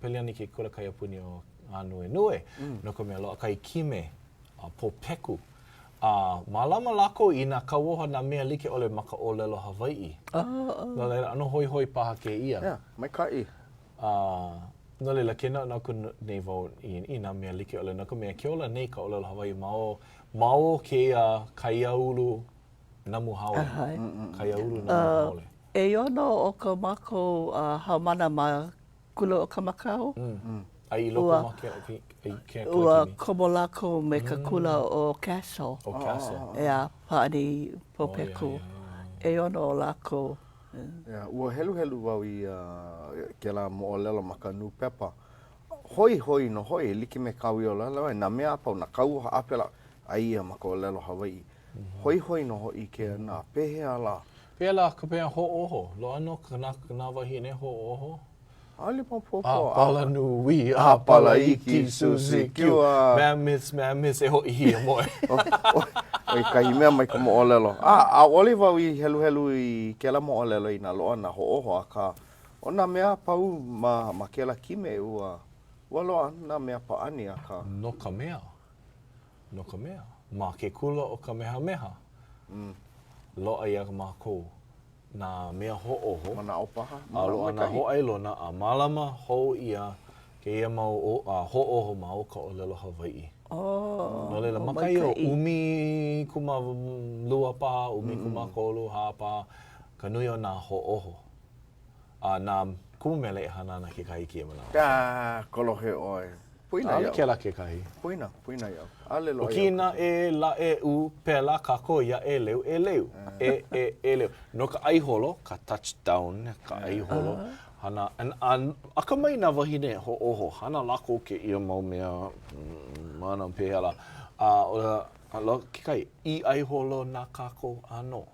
pili ana i ke kula kaiapuni o Ānuenue, no ka mea, loaʻa kahi kime a pōpeku. A mālama lākou i nā kauoha nā mea like ʻole ma ka ʻōlelo Hawaiʻi. No laila, ʻano hoihoi paha kēia. Yeah, maikaʻi. A no laila, ke noʻonoʻo aku nei wau i, i nā mea like ʻole, no ka mea, ke ola nei ka ʻōlelo Hawaiʻi ma o, ma o kēia kaiāulu namu haole. Kaiāulu namu haole. ʻEono o ko mākou haumāna ma Kula o Kamakau. A i loko ma ke, ke, ke Ua komo lākou me ka kula o Castle. O Castle. ʻEā, pāʻani pōpeku. ʻEono o lākou. Yeah, ua heluhelu wau i kēlā moʻolelo ma ka nūpepa. Hoihoi nō hoʻi, e like me kāu i ʻōlelo ai, nā mea a pau, nā kauoha a pēlā, aia ma ka ʻōlelo Hawaiʻi. Hoihoi nō hoʻi kēnā, pehea lā? Pehea lā ka mea hoʻōho? Loaʻa nō ka nā wāhine hoʻōho? ʻAʻole maopopo. ʻĀpala nui, ʻāpala iki, Susie Q. Mammoths, mammoths, e hoʻi hiamoe. ʻO kahi mea mai ka moʻolelo. A, ʻaʻole wau i heluhelu i kēlā moʻolelo inā loaʻa nā hoʻōho, akā, ʻo nā mea a pau ma, ma kēlā kime, ua, ua loaʻa nā mea pāʻani, akā. No ka mea, no ka mea, ma ke kula ʻo Kamehameha, loaʻa iā mākou nā mea hoʻōho, Manaʻo paha, a loaʻa nā hōʻailona a mālama hou ʻia kēia mau hoʻōho ma o ka ʻōlelo Hawaiʻi. Oh, No laila, ma kahi o 12 paha, 13, hā paha, ka nui o nā hoʻōho a nā kumu mele e hana ana kekahi i kēia manawa. Ah, kolohe ʻoe. Poina iaʻu. ʻAʻole kēlā kekahi. Poina, poina iaʻu. ʻAʻole loa iaʻu. Kina e la e u, pēlā kākou iā ʻeleu, ʻeleu. E, e, ʻeleu. No ka ʻai holo, ka touchdown, ka ʻai holo, hana, a akamai nā wāhine hoʻōho, hana lākou kēia mau mea, mana pehea lā. A ʻo kekahi, i ʻai holo na kākou ʻānō.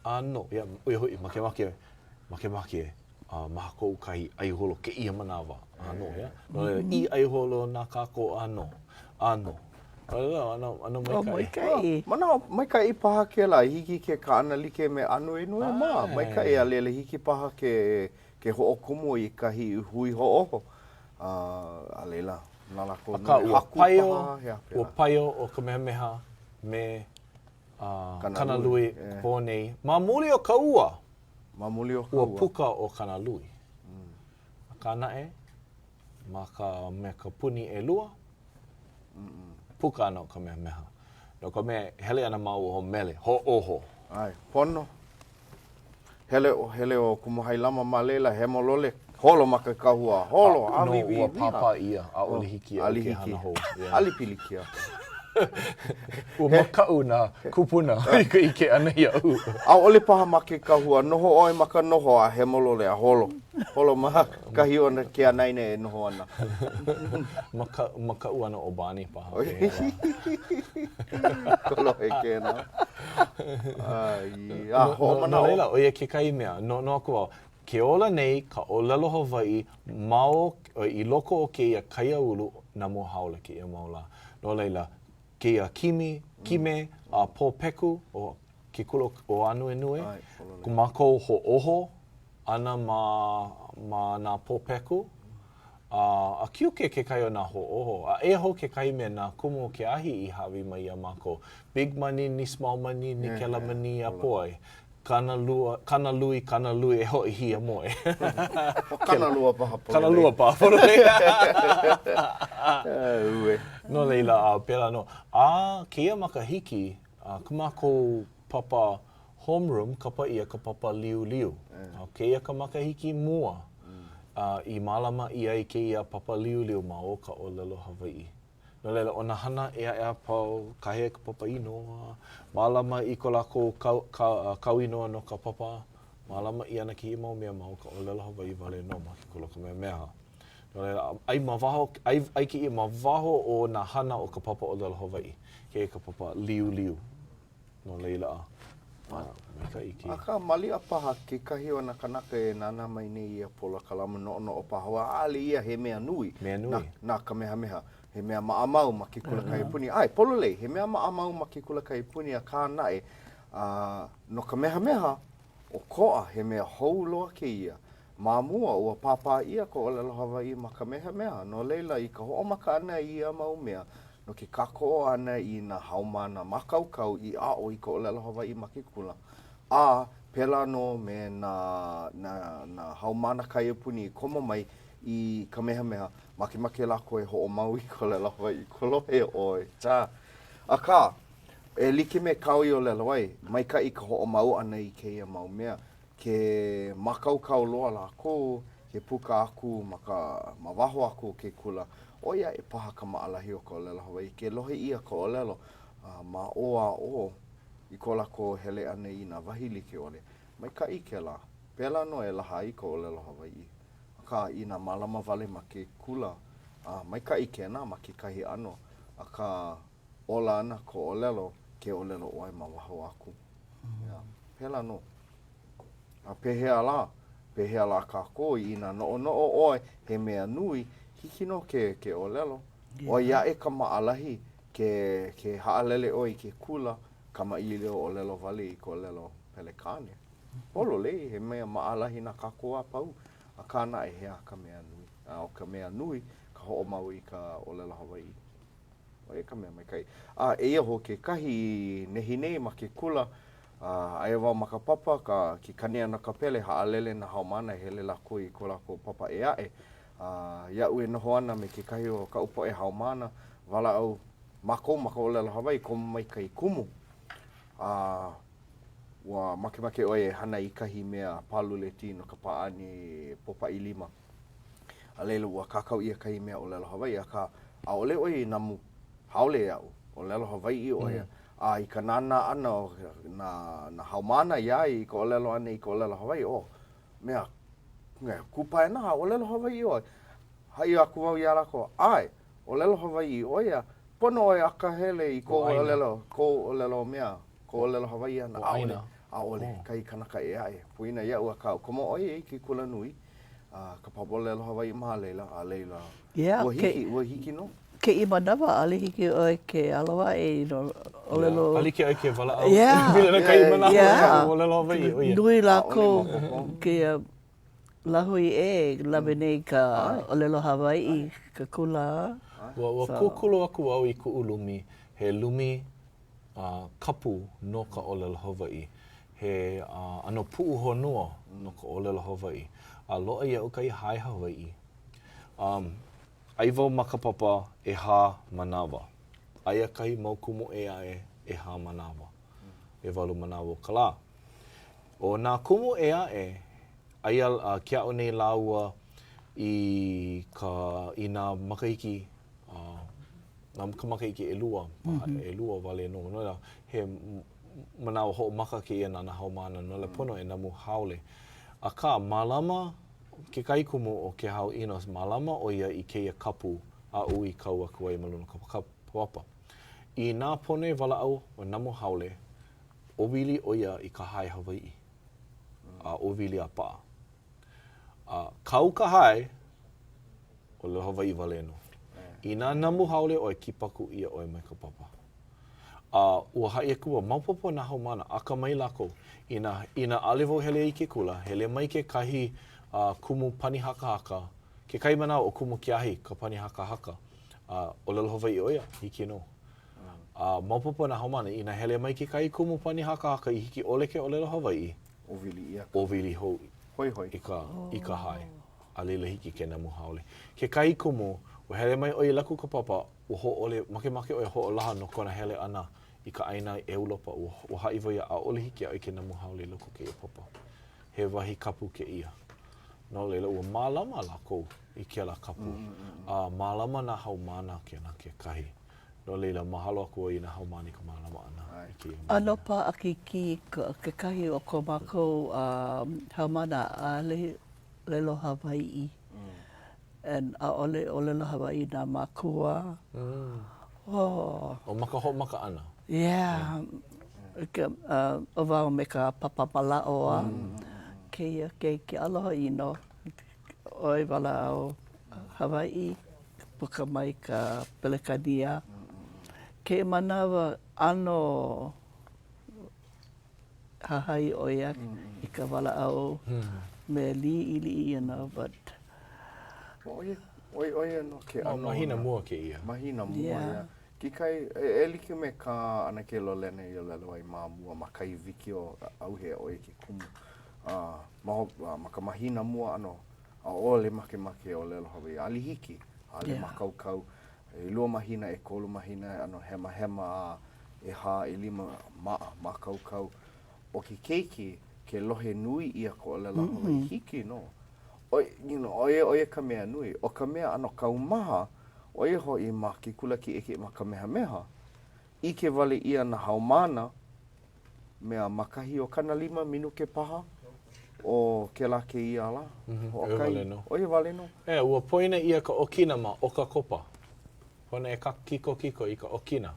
ʻĀnō, ia, ʻo ia hoʻi, makemake, makemake a mākou kahi ʻai holo kēia manawa ʻānō, ia. No laila, i ʻai holo na kākou ʻānō, ʻānō. No laila, ʻano, ʻano maikaʻi. Oh, maikaʻi. Manaʻo maikaʻi paha kēlā, i hiki ke kaʻana like me Ānuenue mā, maikaʻi a laila hiki paha ke, ke hoʻokumu i kahi hui hoʻōho, a, a laila, na lākou Akā, ua paio, ua paio ʻo Kamehameha me uh, Kanalui pō nei. Ma muli o ka ua! Ma muli o ka ua. Ua puka ʻo Kanalui. Akā naʻe, ma ka me ka puni ʻelua, puka ana ʻo Kamehameha. No ka mea, hele ana māua ʻo mele, hoʻōho. ʻAe, pono. Hele, hele ʻo Kumu Hailama ma laila, hemolole, holo ma ke kahua, holo, a no, ua pāpā ʻia, ʻaʻole hiki iaʻu ke hana hou. ʻAʻole pilikia. Ua makaʻu nā kūpuna i ka ʻike ʻana iaʻu. ʻAʻole paha ma ke kahua, noho ʻoe ma ka noho a hemolole a holo. Holo ma kahi o ke anaina e noho ana. Makaʻu, makaʻu ana ʻo Barney paha. Kolohe kēnā. Ai, a hoʻomanaʻo. No laila, ʻo ia kekahi mea, noʻonoʻo aku wau, Ke ola nei ka ʻōlelo Hawaiʻi ma o, i loko o kēia kaiāulu namu haole kēia mau lā. No laila, kēia kimi, kime, a pōpeku o ke kula ʻo Ānuenue, ko mākou hoʻōho ʻana ma, ma nā pōpeku, a, a kiuke kekahi o nā hoʻōho. A eia hou kekahi mea nā kumu o ke ahi i hāʻawi mai iā mākou. Big money ni small money ni kela mani a poai. Kanalua, kanalui, kanalui e hoʻi hiamoe. ʻO kanalua paha pololei. Kanalua paha pololei. Ue. No laila, a pēlā nō. A kēia makahiki, a ko mākou papa homeroom, kapa ʻia ka papa liuliu. A kēia ka makahiki mua a i mālama ʻia ai kēia papa liuliu ma o ka ʻōlelo Hawaiʻi. No laila, ʻo nā hana ʻē aʻe a pau, kāhea i ka papa inoa, mālama i ko lākou kau, kau, kau inoa no ka papa, mālama ʻia ana kēia mau mea ma o ka ʻōlelo Hawaiʻi wale nō ma ke kula Kamehameha. No laila, ʻai ma waho, ʻai, ʻai kēia ma waho o nā hana o ka papa ʻōlelo Hawaiʻi, kēia ka papa liuliu. No laila, maikaʻi kēia. Akā, maliʻa paha kekahi o nā kanaka e nānā mai nei i ia polokalamu noʻonoʻo paha, ua ʻaʻole ia he mea nui. Mea nui. Na, na Kamehameha. He mea maʻamau ma ke kula kaiapuni. ʻAe, pololei, he mea maʻamau ma ke kula kaiapuni, akā naʻe, a, no Kamehameha, ʻokoʻa, he mea hou loa kēia. Ma mua, ua pāpā ʻia ka ʻōlelo Hawaiʻi ma Kamehameha, no laila, i ka hoʻomaka ʻana i ia mau mea, no ke kākoʻo ʻana i nā haumāna mākaukau i aʻo i ka ʻōlelo Hawaiʻi ma ke kula, a pēlā nō me nā, nā, nā haumāna kaiapuni i komo mai i Kamehameha, makemake lākou e hoʻomau i ka ʻōlelo Hawaiʻi. Kolohe ʻoe, tsā. Akā, e like me kāu i ʻōlelo ai, maikaʻi ka hoʻomau ʻana i kēia mau mea. Ke mākaukau loa lākou, ke puka aku ma ka, ma waho aku o ke kula, ʻoi aʻe paha ka maʻalahi o ka ʻōlelo Hawaiʻi. Ke lohe ʻia ka ʻōlelo ma ʻō a ʻō i ko lākou hele ʻana i nā wahi like ʻole, maikaʻi kēlā. Pēlā nō e laha ai ka ʻōlelo Hawaiʻi. Akā, inā mālama wale ma ke kula, a maikaʻi kēnā ma kekahi ʻano, akā, ola ana ka ʻōlelo. ke ʻōlelo ʻoe ma waho aku. Yeah. Pēlā nō. A pehea lā? Pehea lā kākou inā noʻonoʻo ʻoe he mea nui, hiki nō ke, ke ʻōlelo. ʻOi aʻe ka maʻalahi ke, ke haʻalele ʻoe i ke kula, kamaʻilio ʻōlelo wale i ka ʻōlelo Pelekāne. Pololei, he mea maʻalahi na kākou a pau, akā naʻe he aha ka mea nui? A ʻo ka mea nui, ka hoʻomau i ka ʻōlelo Hawaiʻi. ʻO ia ka mea maikaʻi. A eia hou kekahi i nehinei ma ke kula, a aia wau ma ka papa, ka, ke kani ʻana ka pele, haʻalele nā haumāna e hele lākou i ko lākou papa ʻē aʻe. A iaʻu e noho ana me kekahi o kaʻu poʻe haumāna, walaʻau mākou ma ka ʻōlelo Hawaiʻi, komo mai kahi kumu. A ua makemake ʻo ia e hana i kahi mea pāluleti no ka pāʻani pōpaʻi lima. A laila, ua kākau ʻia kahi mea ʻōlelo Hawaiʻi, akā, ʻaʻole ʻo ia i namu haole iaʻu, ʻōlelo Hawaiʻi ʻo ia. A i ka nānā ʻana o nā, nā haumāna iā ia i ka ʻōlelo ʻana i ka ʻōlelo Hawaiʻi, oh, mea, mea kūpaenaha, ʻōlelo Hawaiʻi ʻoe. Haʻi aku wau iā lākou, ʻae, ʻōlelo Hawaiʻi ʻo ia, pono ʻoe akahele i kou ʻōlelo, kou ʻōlelo mea, kou ʻōlelo Hawaiʻi ʻana. ʻAʻole, ʻaʻole, kahi kanaka ʻē aʻe. Poina iaʻu, akā, komo ʻo ia i ke kulanui, a ka papa ʻōlelo Hawaiʻi ma laila, a laila, ua hiki, ua hiki nō. Kēia manawa, ʻaʻole hiki ʻoe ke alo aʻe i no ʻōlelo. ʻAʻole hiki ʻoe ke walaʻau. Pili kahi manawa i ʻōlelo Hawaiʻi, ʻo ia. Nui lākou kēia lāhui ʻē e lawe nei i ka ʻōlelo Hawaiʻi i ke kula. Ua, ua kūkulu aku au i kuʻu lumi, he lumi kapu no ka ʻōlelo Hawaiʻi. He ʻano puʻuhonua no ka ʻōlelo Hawaiʻi. A loaʻa iaʻu kahi hae Hawaiʻi. Um, ai wau ma ka papa ʻehā manawa. Aia kahi mau kumu ʻē aʻe ʻehā manawa. ʻEwalu manawa o ka lā. ʻO nā kumu ʻē aʻe, aia ke aʻo nei lāua i ka, i nā makahiki uh, ka makahiki ʻelua paha, ʻelua wale nō. No laila, he manawa hoʻomaka kēia na nā haumāna, no laila pono e namu haole. Akā, mālama kekahi kumu ʻo Kehau Enos, mālama ʻo ia i kēia kapu aʻu i kau aku ai ma luna o ka papa. Inā pono e walaʻau o namu haole, ʻōwili ʻo ia i ka hae Hawaiʻi, a ʻōwili a paʻa. A kau ka hae, ʻōlelo Hawaiʻi wale nō. Inā namu haole ʻoe, kipaku ʻia ʻoe mai ka papa. A ua haʻi aku wau, maopopo nā haumāna, akamai lākou. Inā, inā ʻaʻole wau hele i ke kula, hele mai kekahi uh, kumu pani hakahaka, kekahi manawa ʻo Kumu Keahi ka pani hakahaka, a ʻōlelo Hawaiʻi ʻo ia, hiki nō. A maopopo nā haumāna, inā hele mai kekahi kumu pani hakahaka i hiki ʻole ke ʻōlelo Hawaiʻi, ʻōwili ʻia. ʻōwili hou Hoihoi. i ka, i ka hae. A laila hiki ke namu haole. Kekahi kumu, ua hele mai ʻo ia i loko o ka papa, ua hōʻole, makemake ʻo ia hoʻolaha no kona hele ʻana i ka ʻāina ʻEulopa, ua, ua haʻi wau iā ia, ʻaʻole hiki iā ʻoe ke namu haole i loko o kēia papa. He wahi kapu kēia. No laila, ua mālama lākou i kēlā kapu, a mālama nā haumāna kēnā kekahi. No laila, mahalo aku au i nā haumāna i ka mālama ʻana i kēia mau mea. ʻAno paʻakikī kekahi o ko mākou haumāna ʻaʻole ʻōlelo Hawaiʻi and ʻaʻole ʻōlelo Hawaiʻi nā mākua. Oh. ʻO ma ka hoʻomaka ʻana. Yeah. ʻO wau me ka papa mālaaʻo a kēia keiki aloha ʻino ʻoe walaʻau Hawaiʻi puka mai ka Pelekania. Kēia manawa ʻano hahai ʻo ia i ka walaʻau me liʻiliʻi you know but. ʻO ia, ʻo ia nō ke ʻano. Mahina mua kēia. Mahina mua, yeah. Kekahi, e like me kā ʻAnakē Lolena i ʻōlelo ai ma mua ma kahi wikiō ʻauhea ʻo ia ke kumu. A ma, ma ka mahina mua ʻano, ʻaʻole makemake e ʻōlelo Hawaiʻi. ʻAʻole hiki, ʻaʻole yeah. mākaukau. ʻElua mahina, ʻekolu mahina, ʻano hemahema a ʻehā, ʻelima, maʻa, mākaukau. ʻO ke keiki, ke lohe nui ʻia ka ʻōlelo Hawaiʻi, hiki nō. ʻO, you know, ʻo ia, ʻo ia ka mea nui. ʻO ka mea ʻano kaumaha, ʻo ia hoʻi ma ke kula kiʻekiʻe ma Kamehameha, ʻike wale ʻia nā haumāna, mea ma kahi o 50 minuke paha o kēlā kēia lā. Hoʻokahi. ʻO ia wale nō. E, ua poina ʻia ka ʻokina ma ʻOkakopa. Pono e kikokiko i ka ʻokina.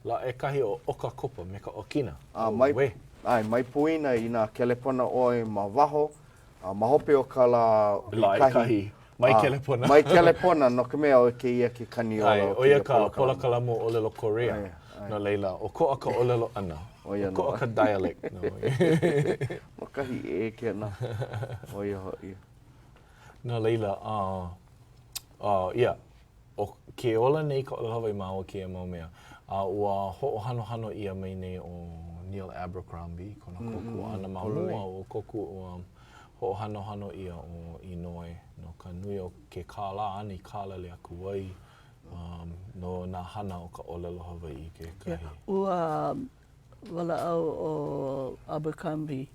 Lā ʻekahi o ʻOkakopa me ka ʻokina. A mai, Auē. ʻae, mai poina inā kelepona ʻoe ma waho, a ma hope o ka lā Lā ʻekahi, mai kelepona. Mai kelepona, no ka mea, ʻo kēia ke kani ola o kēia ʻo ia ka polokalamu. polokalamu ʻōlelo Korea. ʻAe, ʻae. No laila, ʻokoʻa ka ʻōlelo ʻana. ʻO ia nō. ʻOkoʻa ka dialect. Ma kahi ʻē kēnā. ʻO ia hoʻi. No laila, uh, uh, yeah, ʻo ke ola nei ka ʻōlelo Hawaiʻi ma o kēia mau mea. A ua hoʻohanohano ʻia mai nei ʻo Neil Abercrombie, kona kōkua ʻana ma mua, ua kōkua, ua hoʻohanohano ʻia ʻo Inouye no ka nui o ke kālā āna i kālele aku ai um, no nā hana o ka ʻōlelo Hawaiʻi kekahi. Yeah. Ua walaʻau ʻo Abercrombie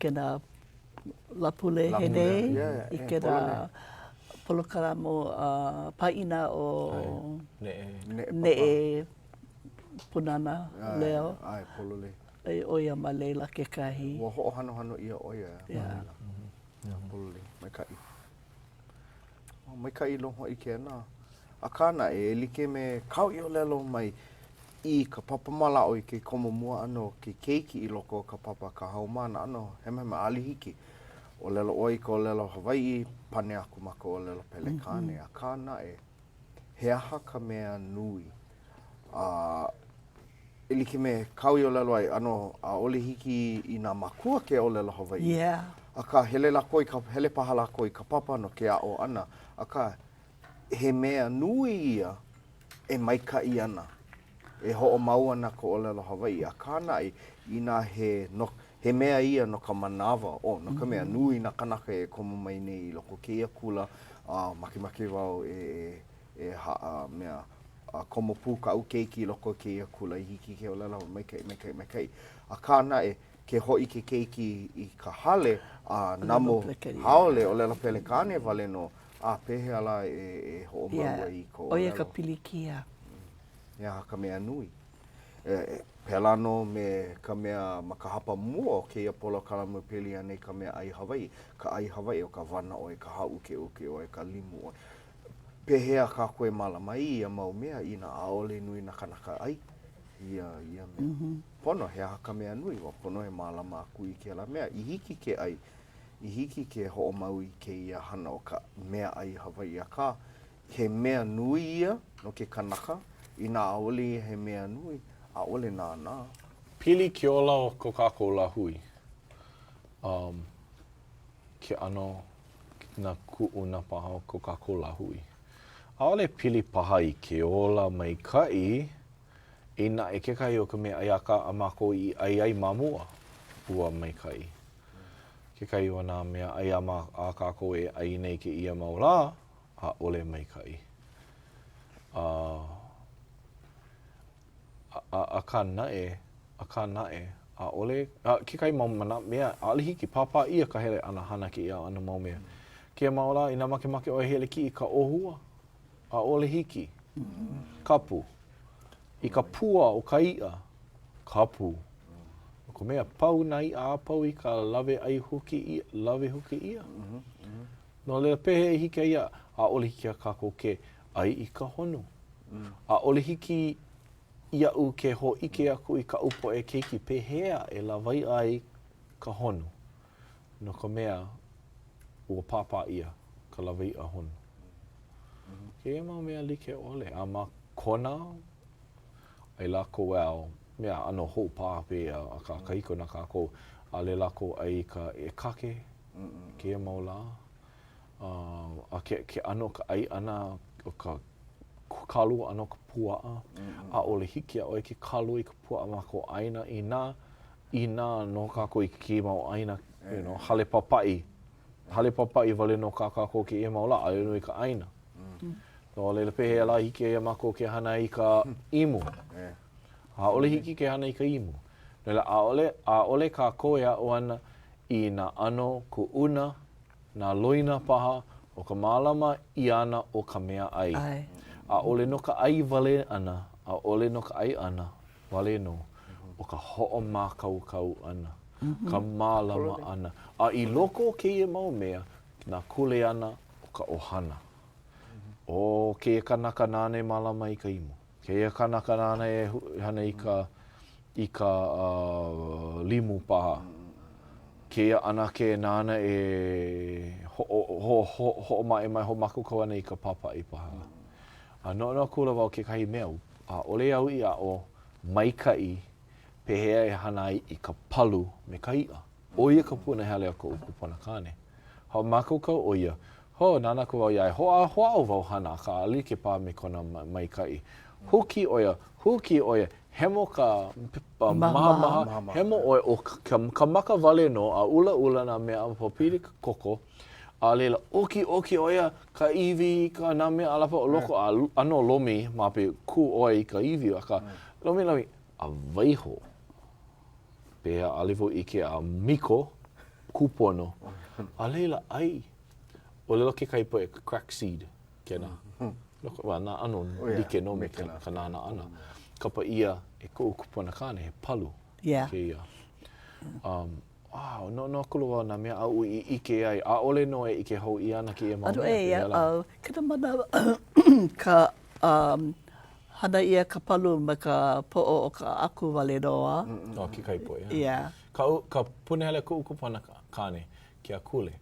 kēnā Lāpule he nei i kēnā polokalamu pāʻina o Neʻe Pūnana Leo. ʻAe, pololei. ʻO ia ma laila kekahi. Ua hoʻohanohano ʻia ʻo ia ma laila. Pololei, maikaʻi. Maikaʻi nō hoʻi kēnā. Akā naʻe, e like me kāu i ʻōlelo mai i ka papa mālaaʻo i ke komo mua ʻana o ke keiki i loko o ka papa ka haumāna ʻano hemahema ʻaʻole hiki. ʻŌlelo ʻoe i ka ʻōlelo Hawaiʻi, pane aku ma ka ʻōlelo Pelekāne. Akā naʻe, he aha ka mea nui? A e like me kāu i ʻōlelo ai, ʻano ʻaʻole hiki i nā mākua ke ʻōlelo Hawaiʻi. Yeah. Akā, hele lākou i ka, hele paha lākou i ka papa no ke aʻo ʻana. Akā, he mea nui ia e maikaʻi ana, e hoʻomau ana ka ʻōlelo Hawaiʻi. Akā naʻe, inā he, no, he mea ia no ka manawa, oh, no ka mea, nui nā kanaka e komo mai nei i loko o kēia kula, a makemake wau e, e, e haʻa mea, a komo pū kaʻu keiki i loko o kēia kula i hiki ke ʻōlelo maikaʻi, maikaʻi, maikaʻi. Akā naʻe, ke hoʻi ke keiki i ka hale, a namu haole, ʻōlelo Pelekāne wale nō, a pehea lā e, e hoʻomau ai i ka ʻōlelo? ʻO ia ka pilikia. He aha ka mea nui? E, pēlā nō me ka mea ma ka hapa mua o kēia polokalamu pili ana i ka mea ʻai Hawaiʻi, ka ʻai Hawaiʻi, ʻo ka wana ʻoe, ka hāʻukeʻuke ʻoe, ka limu ʻoe. Pehea kākou e mālama ai ia mau mea inā ʻaʻole nui nā kānaka ʻai ia ia mea? Pono, he aha ka mea nui? Ua pono e mālama aku i kēlā mea i hiki ke ʻai, i hiki ke hoʻomau i kēia hana o ka mea ʻai Hawaiʻi. Akā, he mea nui ia no ke kanaka, inā ʻaʻole ia he mea nui, ʻaʻole nānā. Pili ke ola o ko kākou lāhui. Um, ke ʻano nā kuʻuna paha o ko kākou lāhui. ʻAʻole pili paha i ke ola maikaʻi, eia naʻe kekahi o ka mea ʻai a kā a mākou i ʻai ai ma mua, ua maikaʻi. Kekahi o nā mea ʻai a, a kākou e ʻai nei kēia mau lā, ʻaʻole maikaʻi. A, a, akā naʻe, akā naʻe, ʻaʻole, a kekahi mau mana, mea, ʻaʻole hiki, pāpā ʻia ka hele ʻana hana kēia ʻano mau mea. Kēia mau lā, inā makemake ʻoe hele kiʻi i ka ʻōhua, ʻaʻole hiki. Kapu. I ka pua o ka iʻa, kapu. No ka mea, pau nā iʻa a pau i ka lawe ʻai huki ʻia, lawe huki ʻia. No laila, pehea i hiki ai ia, ʻaʻole hiki iā kākou ke ʻai i ka honu. ʻAʻole hiki iaʻu ke hōʻike aku i kaʻu poʻe keiki pehea e lawaiʻa ai ka honu, no ka mea, ua pāpā ʻia ka lawaiʻa honu. Kēia mau mea like ʻole, a ma Kona, ʻai lākou well, mea ʻano hou paha pēia, akā kahiko na kākou, ʻaʻole lākou ʻai i ka ʻekake kēia mau lā. A ke, ke ʻano o ka ʻai ʻana o ka kālua ʻana o ka puaʻa, ʻaʻole hiki iā ʻoe ke kālua i ka puaʻa ma kou ʻāina inā, inā noho kākou i kēia mau ʻāina, you know, hale papaʻi, hale papaʻi wale nō kā kākou kēia mau lā, ʻaʻole nui ka ʻāina. No laila, pehea lā hiki iā mākou ke hana i ka imu? ʻAʻole hiki ke hana i ka imu. No laila, ʻaʻole, ʻaʻole kākou e aʻo ana i nā ʻano kuʻuna nā loina paha o ka mālama ʻia ʻana o ka mea ʻai. ʻAʻole no ka ʻai wale ʻana, ʻaʻole no ka ʻai ʻana wale nō, ʻo ka hoʻomākaukau ʻana, ka mālama ʻana. A i loko o kēia mau mea, nā kuleana o ka ʻohana. ʻO kēia kanaka nāna e mālama i ka imu. Kēia kanaka nāna e hana i ka, i ka uh, limu paha. Kēia ʻanakē nāna e hoʻo, ho, ho, hoʻomaʻemaʻe, hoʻomākaukau ana i ka pāpaʻi paha. A noʻonoʻo akula wau kekahi mea, ʻaʻole au i aʻo maikaʻi pehea e hana ai i ka palu me ka iʻa. ʻO ia ka punahele a koʻu kupunakāne. Hoʻomākaukau ʻo ia. Ho, nānā aku wau iā ia, hoʻā, hoʻāʻo wau hana, akā ʻaʻole like paha me kona maikaʻi. Huki ʻo ia, huki ʻo ia, hemo ka mahamaha, hemo ʻoe, ʻo ka, ka maka wale nō, a ʻulaʻula nā mea a pau pili ka koko, a laila, ʻokiʻoki ʻo ia ka iwi, ka nā mea a pau o loko, a ʻano lomi ma hope kū ʻoe i ka iwi, akā, lomi, lomi, a waiho. Pehea ʻaʻole wau ʻike a miko kūpono, a laila ʻai. ʻŌlelo kekahi poʻe crack seed kēnā. Loko, well, nā ʻano like nō me ka, ka nānā ʻana. Kapa ʻia e koʻu kupunakāne he palu yeah. kēia. Um, wow, noʻonoʻo akula wau nā mea aʻu i ʻike ai. ʻAʻole nō e ʻike hou ʻia ana kēia mau mea. ʻAno ʻē, uh, kēlā manawa ka um, hana ʻia ka palu me ka poʻo o ka ʻaku wale nō a. Oh, kekahi poʻe, yeah. Yeah. Kaʻu, ka punahele a kuʻu kupunakāne, ke akule.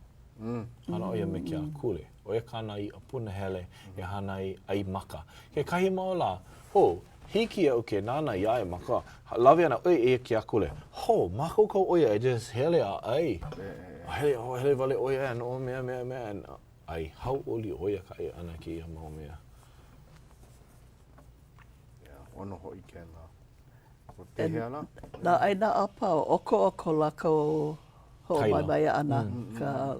Hana ʻo ia me ke akule. ʻO ia kāna iʻa punahele e hana ai ʻai maka. Kekahi mau lā, hō, hiki iaʻu ke nānā iā ia ma ka lawe ʻana, ʻoi, eia ke akule. Hō, mākaukau ʻo ia e just hele a ʻai. A hele, oh, hele wale ʻo ia and oh, mea, mea, mea, and ʻai. Hauʻoli ʻo ia ka ʻai ʻana i kēia mau mea. Yeah, ʻono hoʻi kēlā. Pehea lā? Nā ʻāina a pau, ʻokoʻa ko lākou hoʻomaemae ʻana, ka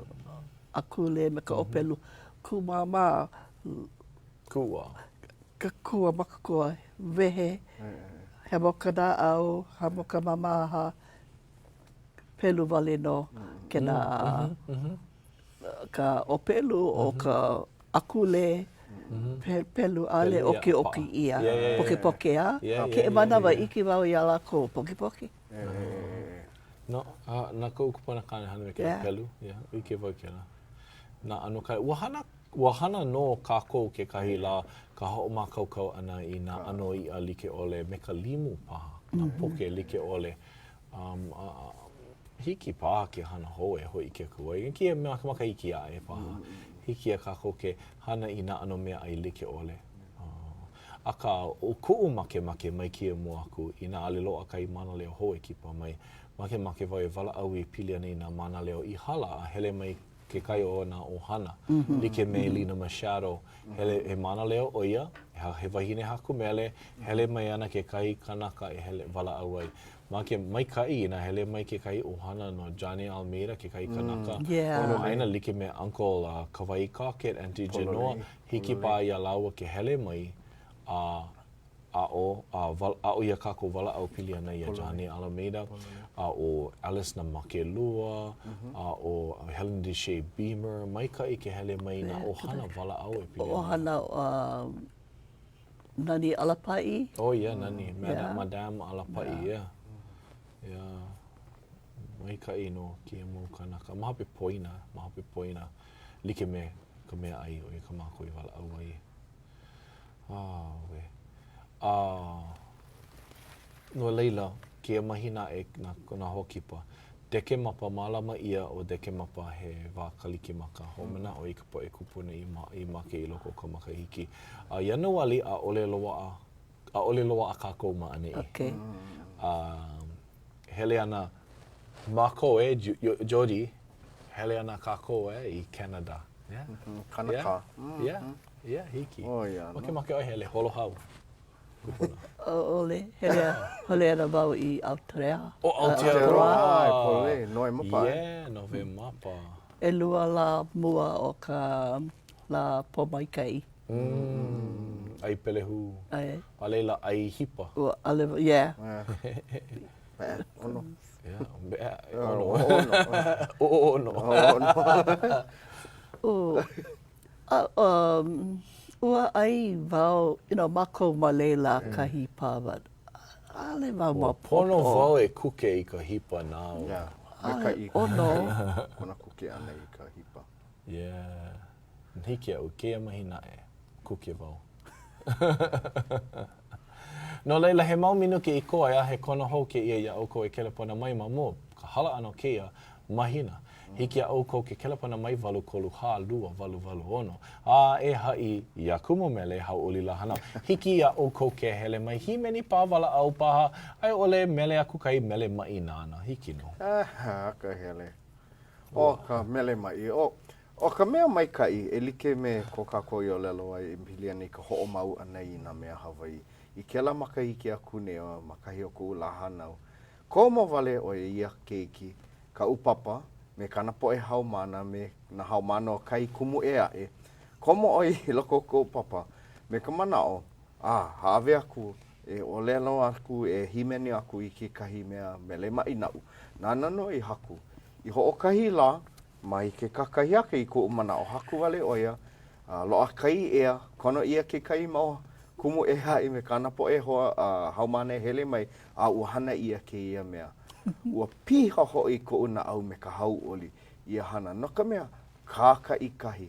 akule me ka ʻōpelu kūmāmā. Kua. Ka kua makakoa, wehe, hemo ka naʻau, hemo ka māmāha, pelu wale nō kēnā ka ʻōpelu o ka akule, pelu, ʻaʻole ʻokiʻoki ʻia, pokepoke a. Kēia manawa ʻike wau iā lākou, pokepoke. No, na koʻu kupunakāne hana me kēlā pelu, yeah, ʻike wau i kēlā. Nā ʻano kai, ua hana, ua hana nō kākou kekahi lā ka hoʻomākaukau ʻana i nā ʻano iʻa like ʻole me ka limu paha, nā poke like ʻole. Um, a, hiki paha ke hana hou e hōʻike aku ai. I kēia mea makahiki aʻe paha, hiki iā kākou ke hana i nā ʻano meaʻai like ʻole. Uh, akā, ʻo kuʻu makemake mai kēia mua aku, inā ʻaʻole loaʻa kahi mānaleo hou e kipa mai, makemake wau e walaʻau e pili ana i nā mānaleo i hala a hele mai kekahi o nā ʻohana, like me Lina Machado, hele, he mānaleo ʻo ia, he wahine haku mele, hele mai ana kekahi kanaka e hele walaʻau ai. Make, maikaʻi inā hele mai kekahi ʻohana no Johnny Almeida, kekahi kanaka kamaʻāina like me Uncle uh, Kawai Cockett, Auntie Genoa, hiki paha iā lāua ke hele mai a aʻo, a wal, aʻo iā kākou walaʻau pili ana iā Johnny Almeida, a ʻo Alice Namakelua, a ʻo Helen DeShay Beamer, maikaʻi ke hele mai nā ʻohana walaʻau e pili ana. ʻOhana uh, Nani Alapaʻi. Oh yeah, Nani. Yeah. Madam Alapaʻi, yeah. Yeah. Maikaʻi nō kēia mau kānaka. Ma hope poina, ma hope poina, like me ka meaʻai ʻo ia kā mākou i walaʻau ai. Auē. A no laila, kēia mahina aʻe nā, nā hoakipa, Dekemapa, mālama ʻia ʻo Dekemapa he wā Kalikimaka, hoʻomanaʻo i ka poʻe kūpuna i, ma, i make i loko o ka makahiki. A Ianuali, ʻaʻole loaʻa, ʻaʻole loaʻa kākou ma ʻaneʻi. Okay. A hele ana mākou e, Jody, hele ana kākou e i Canada. Yeah. Kanaka. Yeah, yeah, yeah, hiki. Oh, yeah. Makemake ʻoe hele holo hau. Kupuna. ʻAʻole, hele, hele ana wau i Aotearoa. ʻO Aotearoa. ʻAe, pololei, Novemapa. Yeah, Novemapa. ʻElua lā mua o ka lā pōmaikaʻi. Mm, ʻai pelehū. ʻAe. A laila, ʻai hipa. Ua, ʻaʻole, yeah. Yeah. ʻOno. Yeah, ʻono. ʻOno. ʻOno. ʻO, A, um, ua ʻai wau, you know, mākou ma laila ka hipa, but ʻaʻole wau maopopo. Pono wau e kuke i ka hipa now. Yeah, maikaʻi ʻono. Kona kuke ʻana i ka hipa. Yeah. Hiki iaʻu kēia mahina aʻe, kuke wau. No laila, he mau minuke i koe a he kono hou kēia iā ʻoukou e kelepona mai ma mua o ka hala ʻana o kēia mahina. Hiki iā ʻoukou ke kelepona mai 8 3 4 2 8 8 6 a e haʻi iā Kumu Mele Hauʻoli Lā Hānau. Hiki iā ʻoukou ke hele mai hīmeni pāwalaʻau paha a i ʻole mele aku kahi mele maʻi nāna. Hiki nō. Akahele. ʻO ka mele maʻi. ʻO, ʻo ka mea maikaʻi, e like me ko kākou i ʻōlelo ai e pili ana i ka hoʻomau ʻana i nā mea Hawaiʻi. I kēlā makahiki aku nei ma kahi o koʻu lā hānau, komo wale ʻo ia keiki, kaʻu papa, me kāna poʻe haumāna, me nā haumāna o kahi kumu ʻē aʻe, komo ʻo ia i loko o koʻu papa me ka manaʻo, a hāʻawi aku, e ʻōlelo aku, e hīmeni aku i kekahi mea mele maʻi naʻu. Nāna nō i haku. I hoʻokahi lā, mai ke kakahiaka i koʻu manaʻo, haku wale ʻo ia, a loaʻa ka ea, kono ʻia kekahi mau kumu ʻē aʻe me kāna poʻe hoa a haumāna e hele mai, a ua hana ʻia kēia mea. Ua piha hoʻi koʻu naʻau me ka hauʻoli ia hana, no ka mea, kākaʻikahi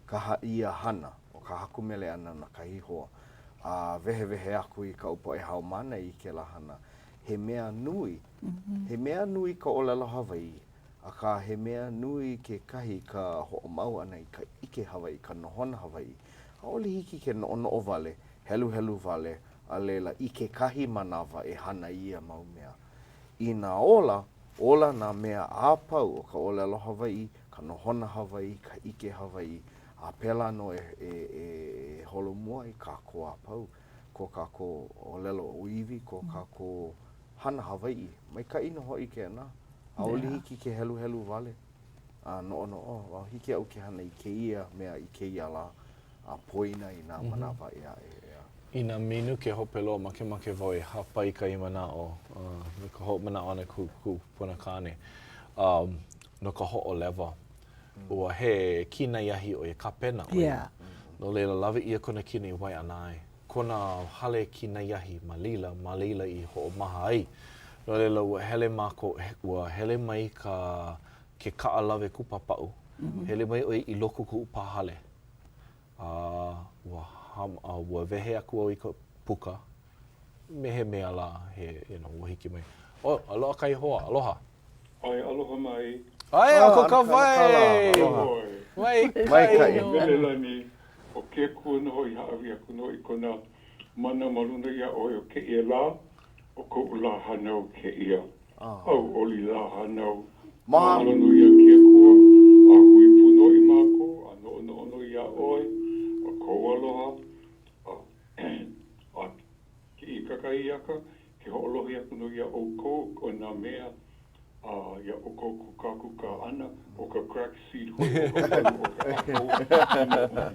ka ia hana ʻo ka haku mele ʻana na kahi hoa, a wehewehe aku i kaʻu poʻe haumāna i kēlā hana. He mea nui, he mea nui ka ʻōlelo Hawaiʻi, akā he mea nui kekahi ka hoʻomau ʻana i ka ʻike Hawaiʻi, ka nohona Hawaiʻi. ʻAʻole hiki ke noʻonoʻo wale, heluhelu wale, a laila i kekahi manawa e hana i ia mau mea. Inā ola, ola nā mea a pau o ka ʻōlelo Hawaiʻi, ka nohona Hawaiʻi, ka ʻike Hawaiʻi, a pēlā nō e, e, e holomua ai kākou a pau, ko kākou ʻōlelo ʻōiwi, ko kākou hana Hawaiʻi. Maikaʻi nō hoʻi kēnā. ʻAʻole hiki ke heluhelu wale a noʻonoʻo, well, hiki iaʻu ke hana i kēia mea i kēia lā a poina i nā manawa ʻē aʻe, ʻeā. I nā minuke hope loa, makemake wau e hāpai i kahi manaʻo me ka hoʻomanaʻo ʻana i kuʻu kupuna kāne no ka hoʻolewa. Ua he kinai ahi ʻo ia, kāpena ʻo ia. No laila, lawe ʻia kona kino i Waiʻanae. Kona hale kinai ahi ma laila, ma laila i hoʻomaha ai. No laila, ua hele mākou, ua hele mai ka, ke kaʻa lawe kupapaʻu, hele mai ʻo ia i loko o koʻu pā hale. A ua, a ua wehe aku au i ka puka, me he mea lā, he, you know, ua hiki mai. Oh, a loaʻa kahi hoa, aloha. ʻAe, aloha mai. ʻAe, Uncle Kawai! Aloha. Maikaʻi nō. Melelani, ʻo ke Akua nō hoʻi i hāʻawi aku nō i kona mana ma luna iā ʻoe o kēia lā, ʻo koʻu lā hānau kēia. Hauʻoli lā hānau. Mahalo nui iā ke Akua, a hui pū nō i mākou, a noʻonoʻo nō iā ʻoe, a kou aloha, a, a kēia kakahiaka, Ke hoʻolohe aku nō iā ʻoukou o nā mea a iā ʻoukou kūkākūkā ʻana, ʻo ka crack seed hoʻi o ka malu o ka ʻapo,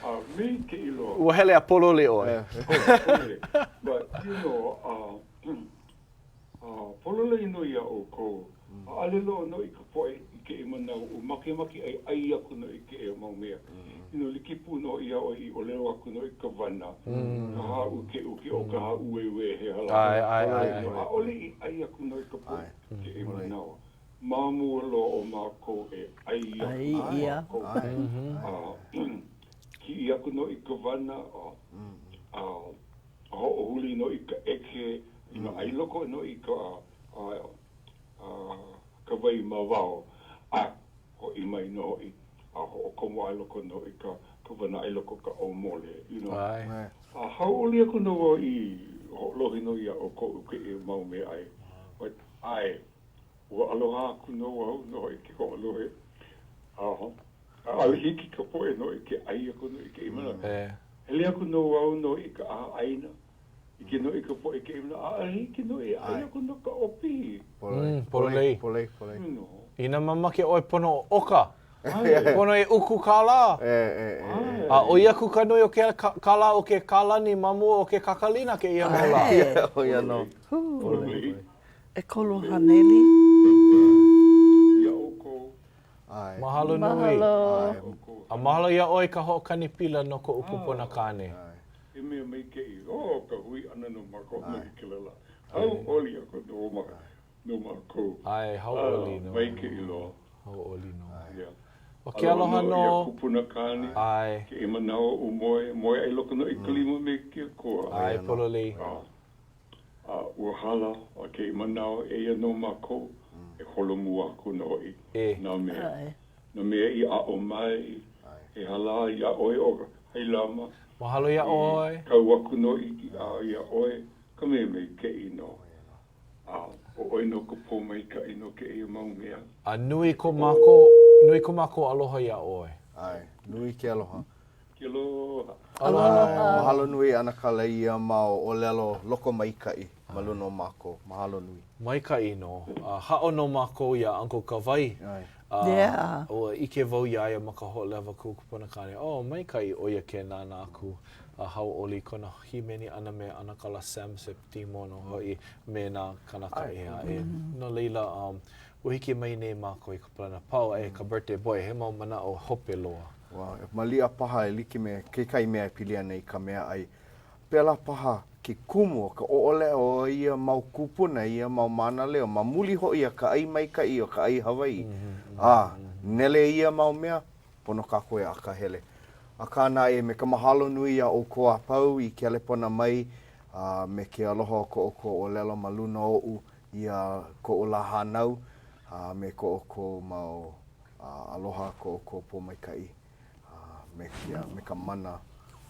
a me kēia loa. Ua hele a pololei ʻoe. Oh, pololei. But, you know, uh, uh, pololei nō iā ʻoukou. ʻAʻole loa nō i ka poʻe i kēia manawa ua makemake e ʻai aku nō i kēia mau mea. You know, like pū nō iā ʻoe i ʻōlelo aku nō i ka wana, ka hāʻukeʻuke, ʻo ka hāʻueue, he aha lā. ʻAe, ʻae, ʻae, ʻae. ʻAʻole i ʻai aku nō i ka poʻe i kēia manawa. Ma mua loa o mākou e ʻai aku mākou. A kiʻi aku nō i ka wana, a hoʻohuli nō i ka ʻeke, you know, a i loko nō i ka ka wai ma waho, a hoʻi mai nō hoʻi, a hoʻokomo a i loko nō i ka, ka wana a i loko ka ʻōmole, you know. ʻAe. A hauʻoli aku nō wau i hoʻolohe nō iā ʻoukou i kēia mau meaʻai. But, ʻae, ua aloha aku nō wau nō hoʻi ke hoʻolohe. A ʻaʻole hiki ka poʻe nō i ke ʻai aku nō i kēia manawa. Hele aku nō wau nō i ka ʻaha ʻaina, ʻIke nō i ka poʻe kēia manawa, ʻaʻole hiki nō e ʻai aku no ka ʻopihi. Mm, pololei. Pololei, pololei. Inā mamake ʻoe pono ʻo ʻoka. Pono e uku kālā. E, e, e. A ʻoi aku ka nui o ke kālā o ke kālani ma mua o ke kakalina kēia mau lā. ʻO ia nō. Pololei. 300. Iā ʻoukou. Mahalo nui. Mahalo. A mahalo iā ʻoe ka hoʻokani pila no koʻu kupuna kāne. He mea maikaʻi loa ka hui ʻana no mākou no i kēlā lā. Hauʻoli aku nō ma, no mākou. ʻAe, hauʻoli nō. Maikaʻi loa. Hauʻoli nō. Yeah. ʻO ke aloha nō. Aloha nō iā kupuna kāne. ʻAe. Kēia manawa ua moe, moe a i loko nō i ka lima me ke Akua. ʻAe, pololei. A ua hala a kēia manawa, eia nō mākou e holomua aku nō hoʻi nā mea, nā mea i aʻo mai, he aha lā iā ʻoe ʻo Hailama. Mahalo iā ʻoe. I kau aku nō iā ʻoe ka mea maikaʻi nō. A ʻo ʻoe nō ka pōmaikaʻi no kēia mau mea. A nui ko mākou, nui ko mākou aloha iā ʻoe. ʻAe, nui ke aloha. Ke aloha. Aloha. Mahalo nui ʻAnakala i ia mau ʻōlelo lokomaikaʻi ma luna o mākou. Mahalo nui. Maikaʻi nō. A haʻo nō mākou iā Uncle Kawai. A ua ʻike wau iā ia ma ka hoʻolewa kuʻu kupunakāne. Oh, maikaʻi ʻo ia ke nānā aku a hauʻoli i kona hīmeni ʻana me ʻAnakala Sam Septimo nō hoʻi me nā kānaka ʻē aʻe. No laila, ua hiki mai nei mākou i ka palena pau a e ka birthday boy, he mau manaʻo hope loa. Ua maliʻa paha e like me kekahi mea e pili ana i ka meaʻai. Pēlā paha ke kumu o ka ʻoʻoleʻa o ia mau kūpuna, ia mau mānaleo, ma muli hoʻi a ka ʻai maikaʻi o ka ʻai Hawaiʻi. A nele ia mau mea, pono kākou e akahele. Akā naʻe, me ka mahalo nui iā ʻoukou a pau i kelepona mai a me ke aloha o ko ʻoukou ʻōlelo ma luna oʻu ia koʻu lā hānau a me ko ʻoukou mau aloha, ko ʻoukou pōmaikaʻi a me ke, me ka mana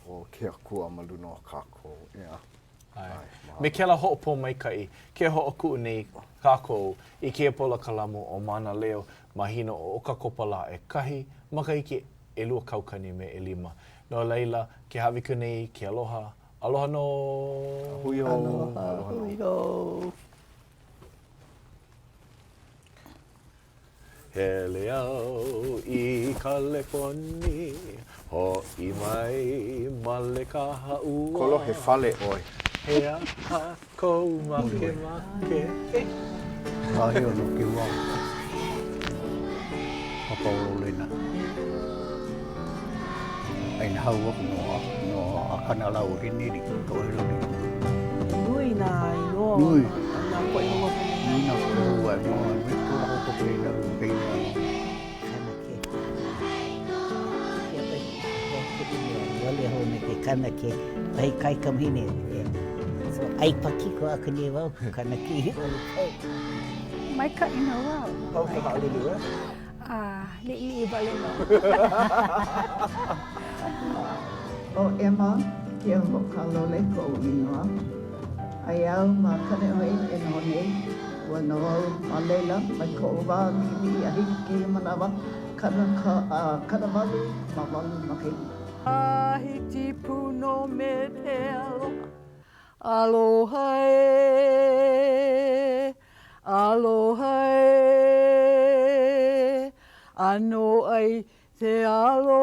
o ke Akua ma luna o kākou. ʻEā. ʻAe. Me kēlā hoʻopōmaikaʻi, ke hoʻokuʻu nei kākou i kēia polokalamu ʻo Mānaleo mahina ʻo ʻOkakopa lā ʻekahi, makahiki 2005. No laila, ke hāʻawi aku nei ke aloha, aloha nō! Hui hou. Aloha, hui hou. Hele au i Kaleponi, hoʻi mai male kahaʻua. Kolo he fale ʻoe. He aha kou makemake? Kāhea no ke wao. Papa o Lolena. Aina hau aku no a no a kana lau he neri to he loli. Nui nā inoa Nui. nā poʻe hou aku. Nui nā poʻe hou aʻe no me ko lākou poʻe i nalu i kēia. Kana ke. Ia ʻoe, he kuʻu mea, wale hou me ke kana ke wahi kaikamahine e. So, ʻai pakiko aku nei wau, kana ke i ʻole pau. Maikaʻi nō wau. Pau ka haʻalulu, eh? A liʻiliʻi wale nō. ʻO Emma Keohokalole koʻu inoa. Aia au ma Kaneʻohe e noho nei. Ua noho au ma laila mai koʻu wā liʻiliʻi a hiki kēia manawa, kanaka, 88 makahiki. Tahiti pū nō me te aloha, aloha ē. Aloha ē, ʻanoʻai te aloha.